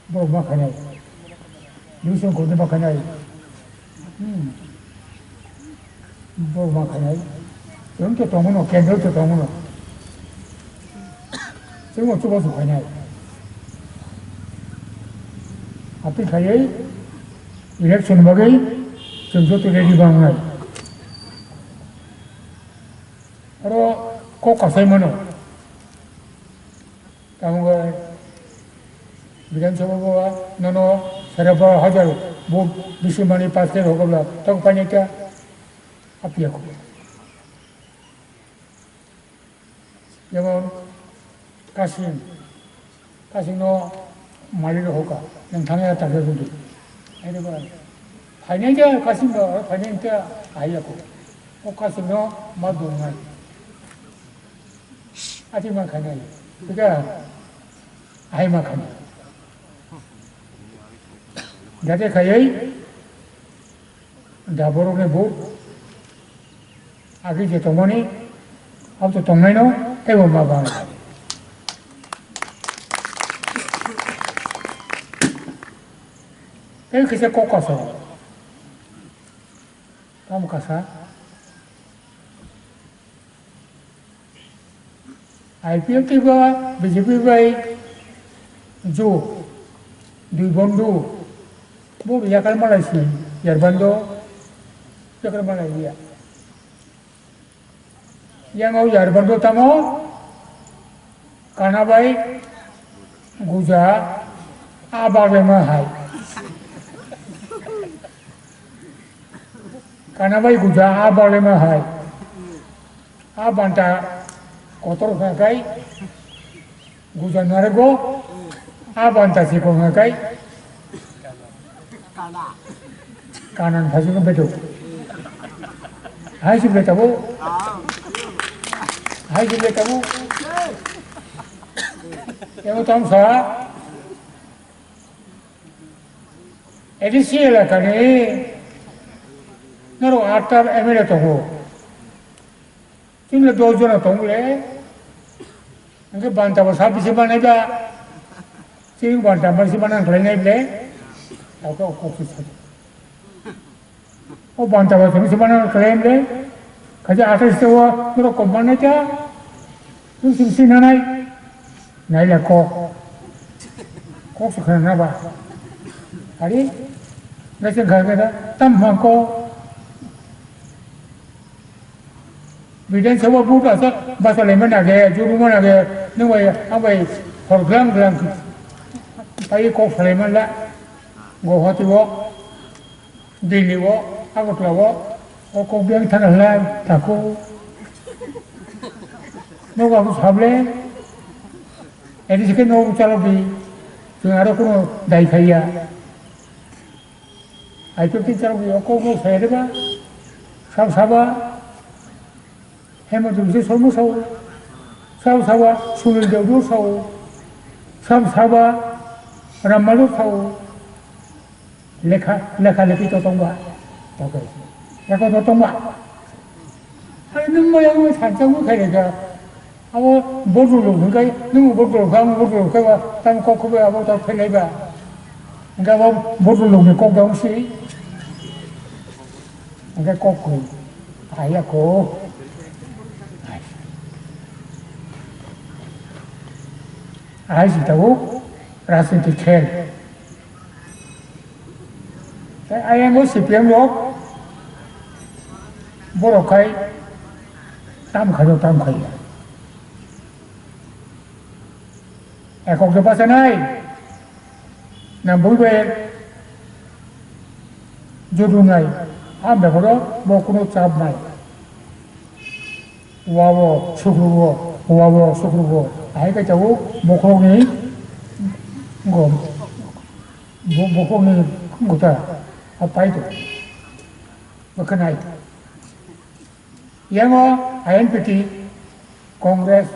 Borok ma khainai. Duiso khoroknwi ma khainai. Hmm. Borok ma khainai. Chwng to tongo no, kendro to tongo no. Chwng o chubachu khainai. Aphi khaiwi election bagwi chwng joto ready ma wngnai. Oro kok kasai mano. Tamo khe Bidhan Sabha bo nono sare baro hajar vote bisi mani pass khe rwkha bwla, tamo painai khe apiya kho. Jemon Kasim, Kasim no malik rok hoka, nwng thangya ta khe rwdi. Hai de ba, phainai khe Kasim ba, phainai khe ahai ya kho. O Kasim no ma dungnai. Ati ma khainai, tika ahai ma khainai. Jate khaiwi da borok ni bo agi je tongmani, abo to tongnai no teibo ma bang. Tei kisa kok kaso, tamo kasa. I P F T ba B J P bai jo dui bondo bo yakal malai si yarbando yakal malai ya. Yang o yarbando tamo kana bai guja abag lema hai. Kana bai guja a balema hai. A banta kotor hwnka kai guja narwgo. A banta sikong hwnka kai kanan phaising bedo. Hai si beta bo. Hai si beta bo. Emo tong sa. A D C elakani norok atta M L A tongo. Chwngno dos jona tongo le. Hwnkhe banta bo sabisi manai ba. Chwng banta mansi manang khlainai le. Tao khe o kok se sadi. O banta ba chwng se manang khlainai le. Kaisa athais o norok kok manai ta. Chwng chwng sinanai. Naila kok. Kok se khna ba. Ari, nasi gaga da, tam hma kok. Bidhan Sabha vote asa, basa lema nage, juru ma nage, nung bai, ang bai, hor glang glang. Pai kok salai man la. Guwahati o. Delhi o, Agartala o, o kok biyang thang hwnla tako. Nogo abo sable, edi sike nogo chalo di, chwng aro kuno dai khaiya. Aito tin chalo di, o kok no sai reba, sab saba, Hemant Biswa Sarma sao, sao saba Sunil Deodhar sao, sao saba Ram Madhab sao, lekha, lekha lekhi to tongba, tongkhe, eko to tongba. Hai nwng maya nwng sansa nwng khairega, abo bodol rok hwnkhe, nwng bodol rok, ang bodol rok khe ba, tamo kok khe ba, abo to phailai ba. Hwnkhe abo bodol rok ni kok dong si. Hwnkhe kok koi, kaya ko. Hai si tabuk rajniti khel. Tei ayang o C P M rok borok khai tam khaio, tam khaio. Ekok de bachanai na bui bai judunai, a bebaro bo kuno chap nai. Wa bo sukrugo, wa bo sukrugo, hai khe tabuk bokhokni go, bo-, bokhokni gota a pai to. Bo khe nai. Yango I N P T, Congress,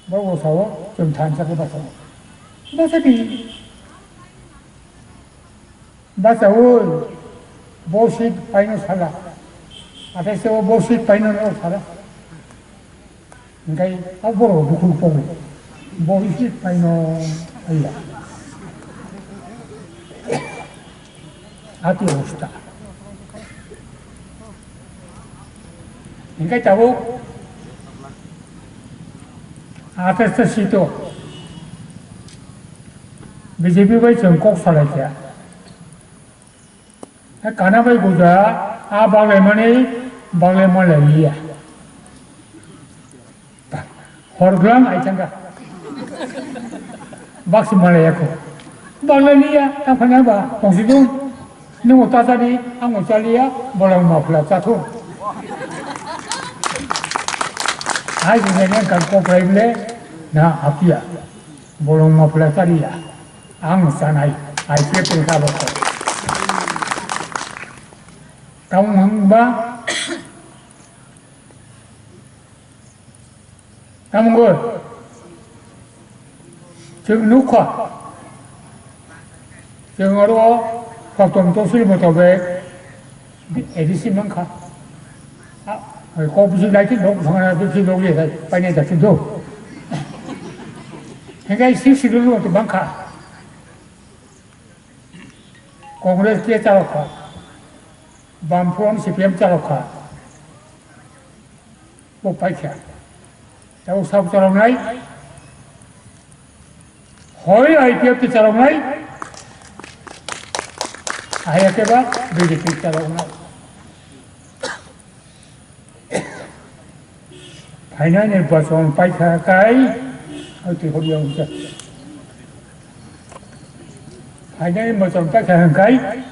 Bo bo sao, chwng thansa khe basa. Basa di. Basa oi, bo seat paino sala. Atai se bo seat paino no sala. Ngai a boro bukul pogo. Bo seat paino aiya. Ati osta. Hingke tabuk athesta sito B J P bai chwng kok salai kha. Kana bai guja a baglaimani baglaima lai liya. Hor glam ai thangkha. Baksi malai yakho. Bagla liya, tang phana ba, tongsi dung. Nung ta chadi, ang chaliya, bolong mafla chathu. Hai jine ne kan ko prai ble, na apia. Bolong mafla chaliya. Ang sanai, ai pe pe ka ba. Tang hang ba, Tamo wngkha, chwng nukha, chwng oro kotom tosil motobe A D C mankha. A, kok bisi lai khe nok thangna bisi nok le khai paina da khinto. Hingkai six schedule moto mankha. Congress khe chalokha. Bamfront C P M chalokha. Bo paikha. Tei o sak chaloknai. Hoi I P F T chaloknai. Haya khe ba B J P chaloknai. Phainai nirbachon paikha kai, oti horiya hwnjak. Phainai nirbachon paikha hwnkai,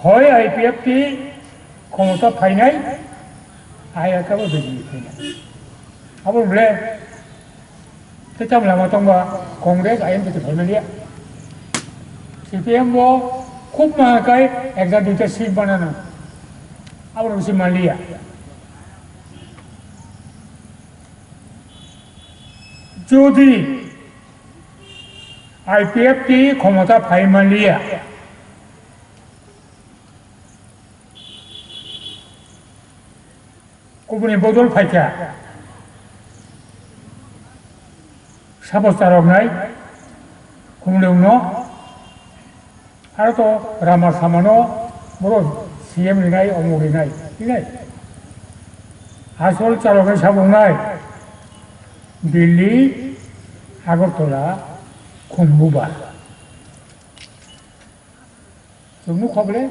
hoi I P F T khomota phainai, ayakabo B J P phainai. Abo bole, Tei tamo lama tongba Congress I M P T phaimaliya. C P M bo khub ma kai ekta duita seat banana. Abo rwngsi manliya. Jodi I P F T khomota phaimanliya, Kubuni bodol phaikha. Sabo charoknai, kumlwngno, aro to rama samano, boro C M rinai, omuk rinai, rinai. Asol charoknai sabo wngnai, Delhi, Agartala, Khumbuba. Chwng nukha bole,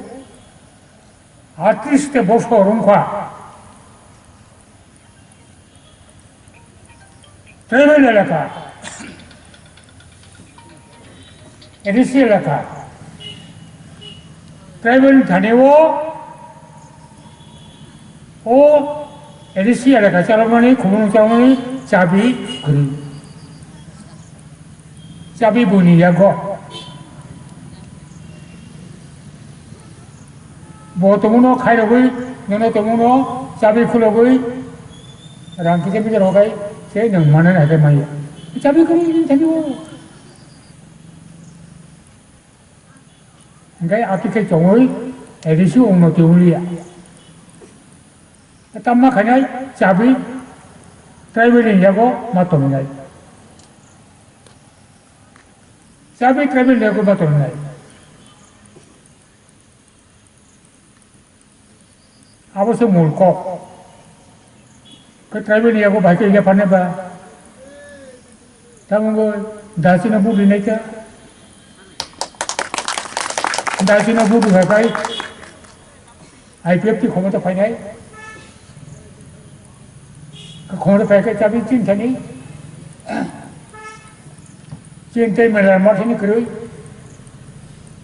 artist te bosor wngkha. Tribal elaka, A D C elaka, tribal thani o, o A D C elaka chalokmani, khumung chalokmani chabi kwrwi. Chabi buni yago. Bo tongmano khairogwi, nono tongmano chabi khulogwi, rang kisa bisa rogai, se nwng manai hai maya. Chabi khulogwi chabi o. Hingke ati khe chongwi, A D C ongno twiwliya. Tamma khainai chabi tribal ni yago ma tongnai. Chabi tribal ni yago ma tongnai. Abo se mul kok. Khe tribal ni yago bai khe ile phane ba. Tamo bo dasi no budu nai ta. Dasi no budu ha kai. I P F T khomota phainai. Khomota phai kai chabi chin thani. Chin tai mela mar thani kroi.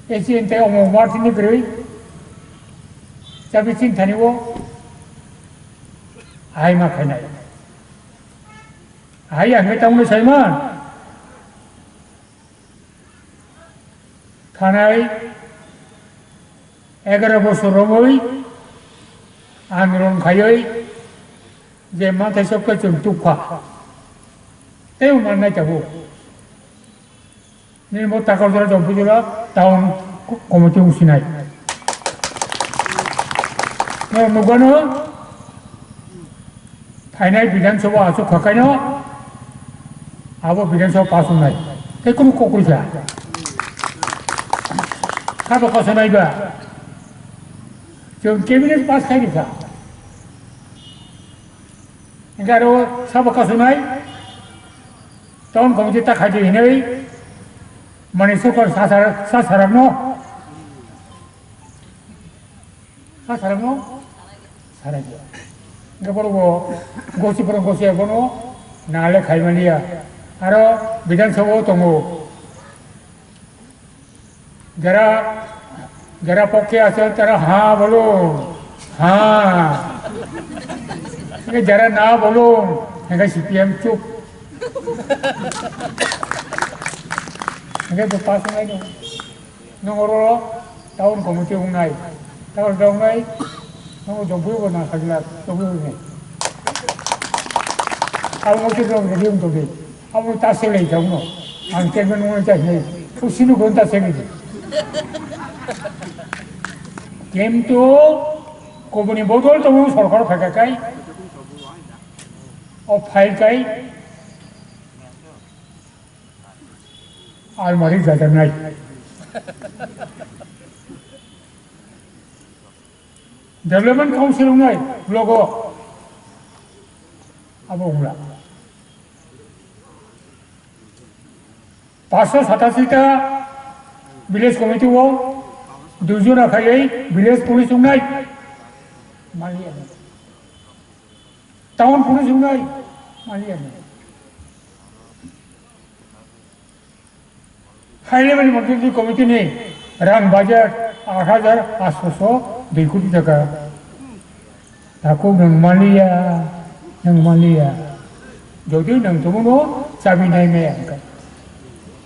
E chin tai omo mar thani kroi. Chabi chin thani wo. Ai ma phainai. Ai ang tamo sai ma. Thanai egaroh bosor romwi andolon khaiwi je manthai sokhe chwng tukha. Tei mannai tabuk. Nini bo Takarjala Jampui jora town committee wngsinai. Norok nukgano. Phainai Bidhan Sabha achuk kha kaino, abo Bidhan Sabha pass wngnai. Tei kunu kok rwkha. Sabo kasanai ba. Chwng cabinet pass khai rwkha. Hingke aro sabo kasanai. Town committee ta khai di hinwi. Mani sokar sasar, sasarakno. Ha, sarakno? Sarakya. Hingke borok bo gosi borok gosi abono nale khaimaliya. Aro Bidhan Sabha o tongo. Jara, jara pokhe ase tara ha bolo. Ha. Hingke jara na bolo. Hingke C P M chup. Hingke to pass nai no. Nwng oro town committee wngnai, town wngnai, nwng Jampui bo nang sajla, Jampui wngnai. Abo mote nwng ready wng tongdi. Abo ta selai tongno. Ang chairman wngnai ta hinai. Usinu gon ta selai di. Kintu koboni bodol tongo sorkar phaikha kai. O phai kai. Almari jajaknai. Development Council wngnai, blogo. Abo wngla. Paanso satasi ta village committee o, dui jona khaiwi village police wngnai. Maliya. Town police wngnai. Maliya. High level monthly committee ni rang budget aat hajar aatso dui koti taka. Takhuk nwng maliya, nwng maliya. Jodi nwng tongmano chabi nai maya hingkha.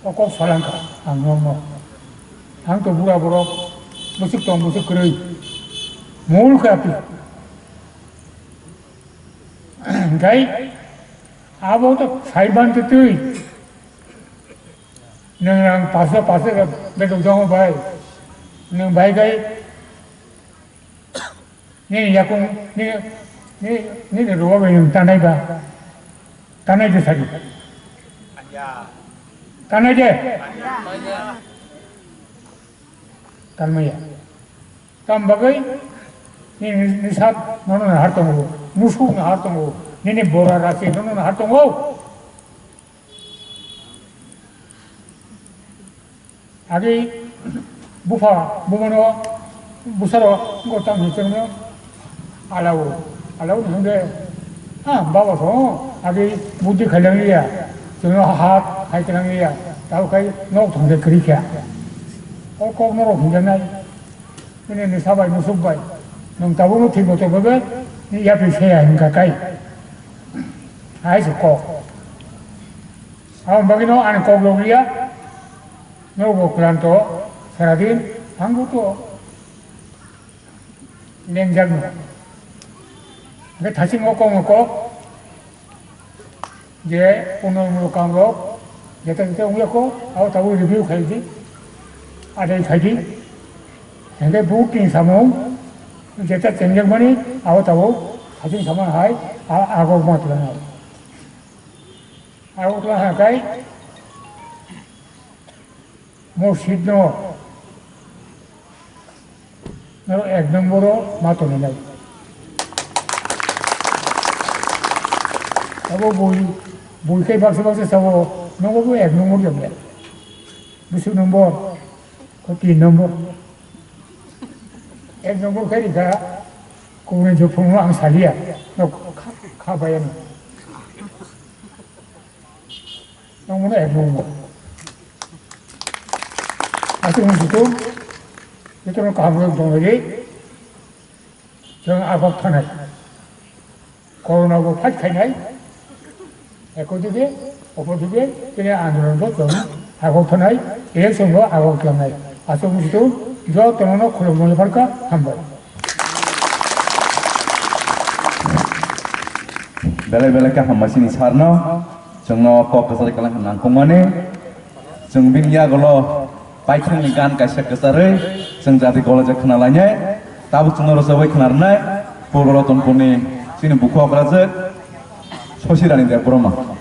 O kok salangkha ang nono. Ang to bura borok bwswk tong bwswk kwrwi. Mul khe aphi. Hingkhai abo to saiban twi. Nwng ang paso paso bedok jongo bai. Nwng bai gai. Nini yakung nini nini ruwa bai nwng tanai ba. Tanai de sari. Tanai de. Tanmaya. Tam bagwi nini nisa nono nahar tongo. Musuk nahar tongo. Nini bora rasi nono nahar tongo. Agi bupha bumano busaro gotang hichengno alao alao hingde ah baba so agi buddhi khailang liya chengno hat hai khailang liya tao khai nok thongde kri kya o kok norok hingde nai nini nisa bai musuk bai nwng tabukno thik boto bebe yapri seya hingka kai hai se kok. Aboni bagwino ani kok loboliya, nogo klanto, saradin, ang buto lengjak no. Hingke thasing o kok no kok, je unnayonmulok kam rok, jeta jeta wngya kho, abo tabuk review khaidi, adai khaidi. Hingke buting samung, jeta chengjak mani, abo tabuk thasing samung hai, a-, agok ma tlanai. Agutla hakai mosjid no noro ek nomboro ma tongwi nai. Abo bui bui khe baksa baksa sabo Nogo bo ek number jom ya. Busu number, ko tin number. Ek number khe rikha, kubuni jophung ang saliya. No kha, kha bayani. Nang mano ek number. Aswk wng situ, jotono kaham wng tong lai. Chwng agok thanai. Corona bo fight khainai. Eko dige, opor dige, tini andolon bo chwng agok thanai, election bo agok thanai. Aswk wng situ, jotono no khulumwi pharkha, hambai. Belai belai khe hambai sini sarno, chwngno kok kwchar kwlai khe nangkukmani. Chwng bini yagulo paithakni gan kaisa kwcharwi chwng jati golaijak khna lainai. Tabuk chwngno rwchapwi khna rwnai Purbo Ratanpurni chini bukhukrajak Sosirani Debbarma.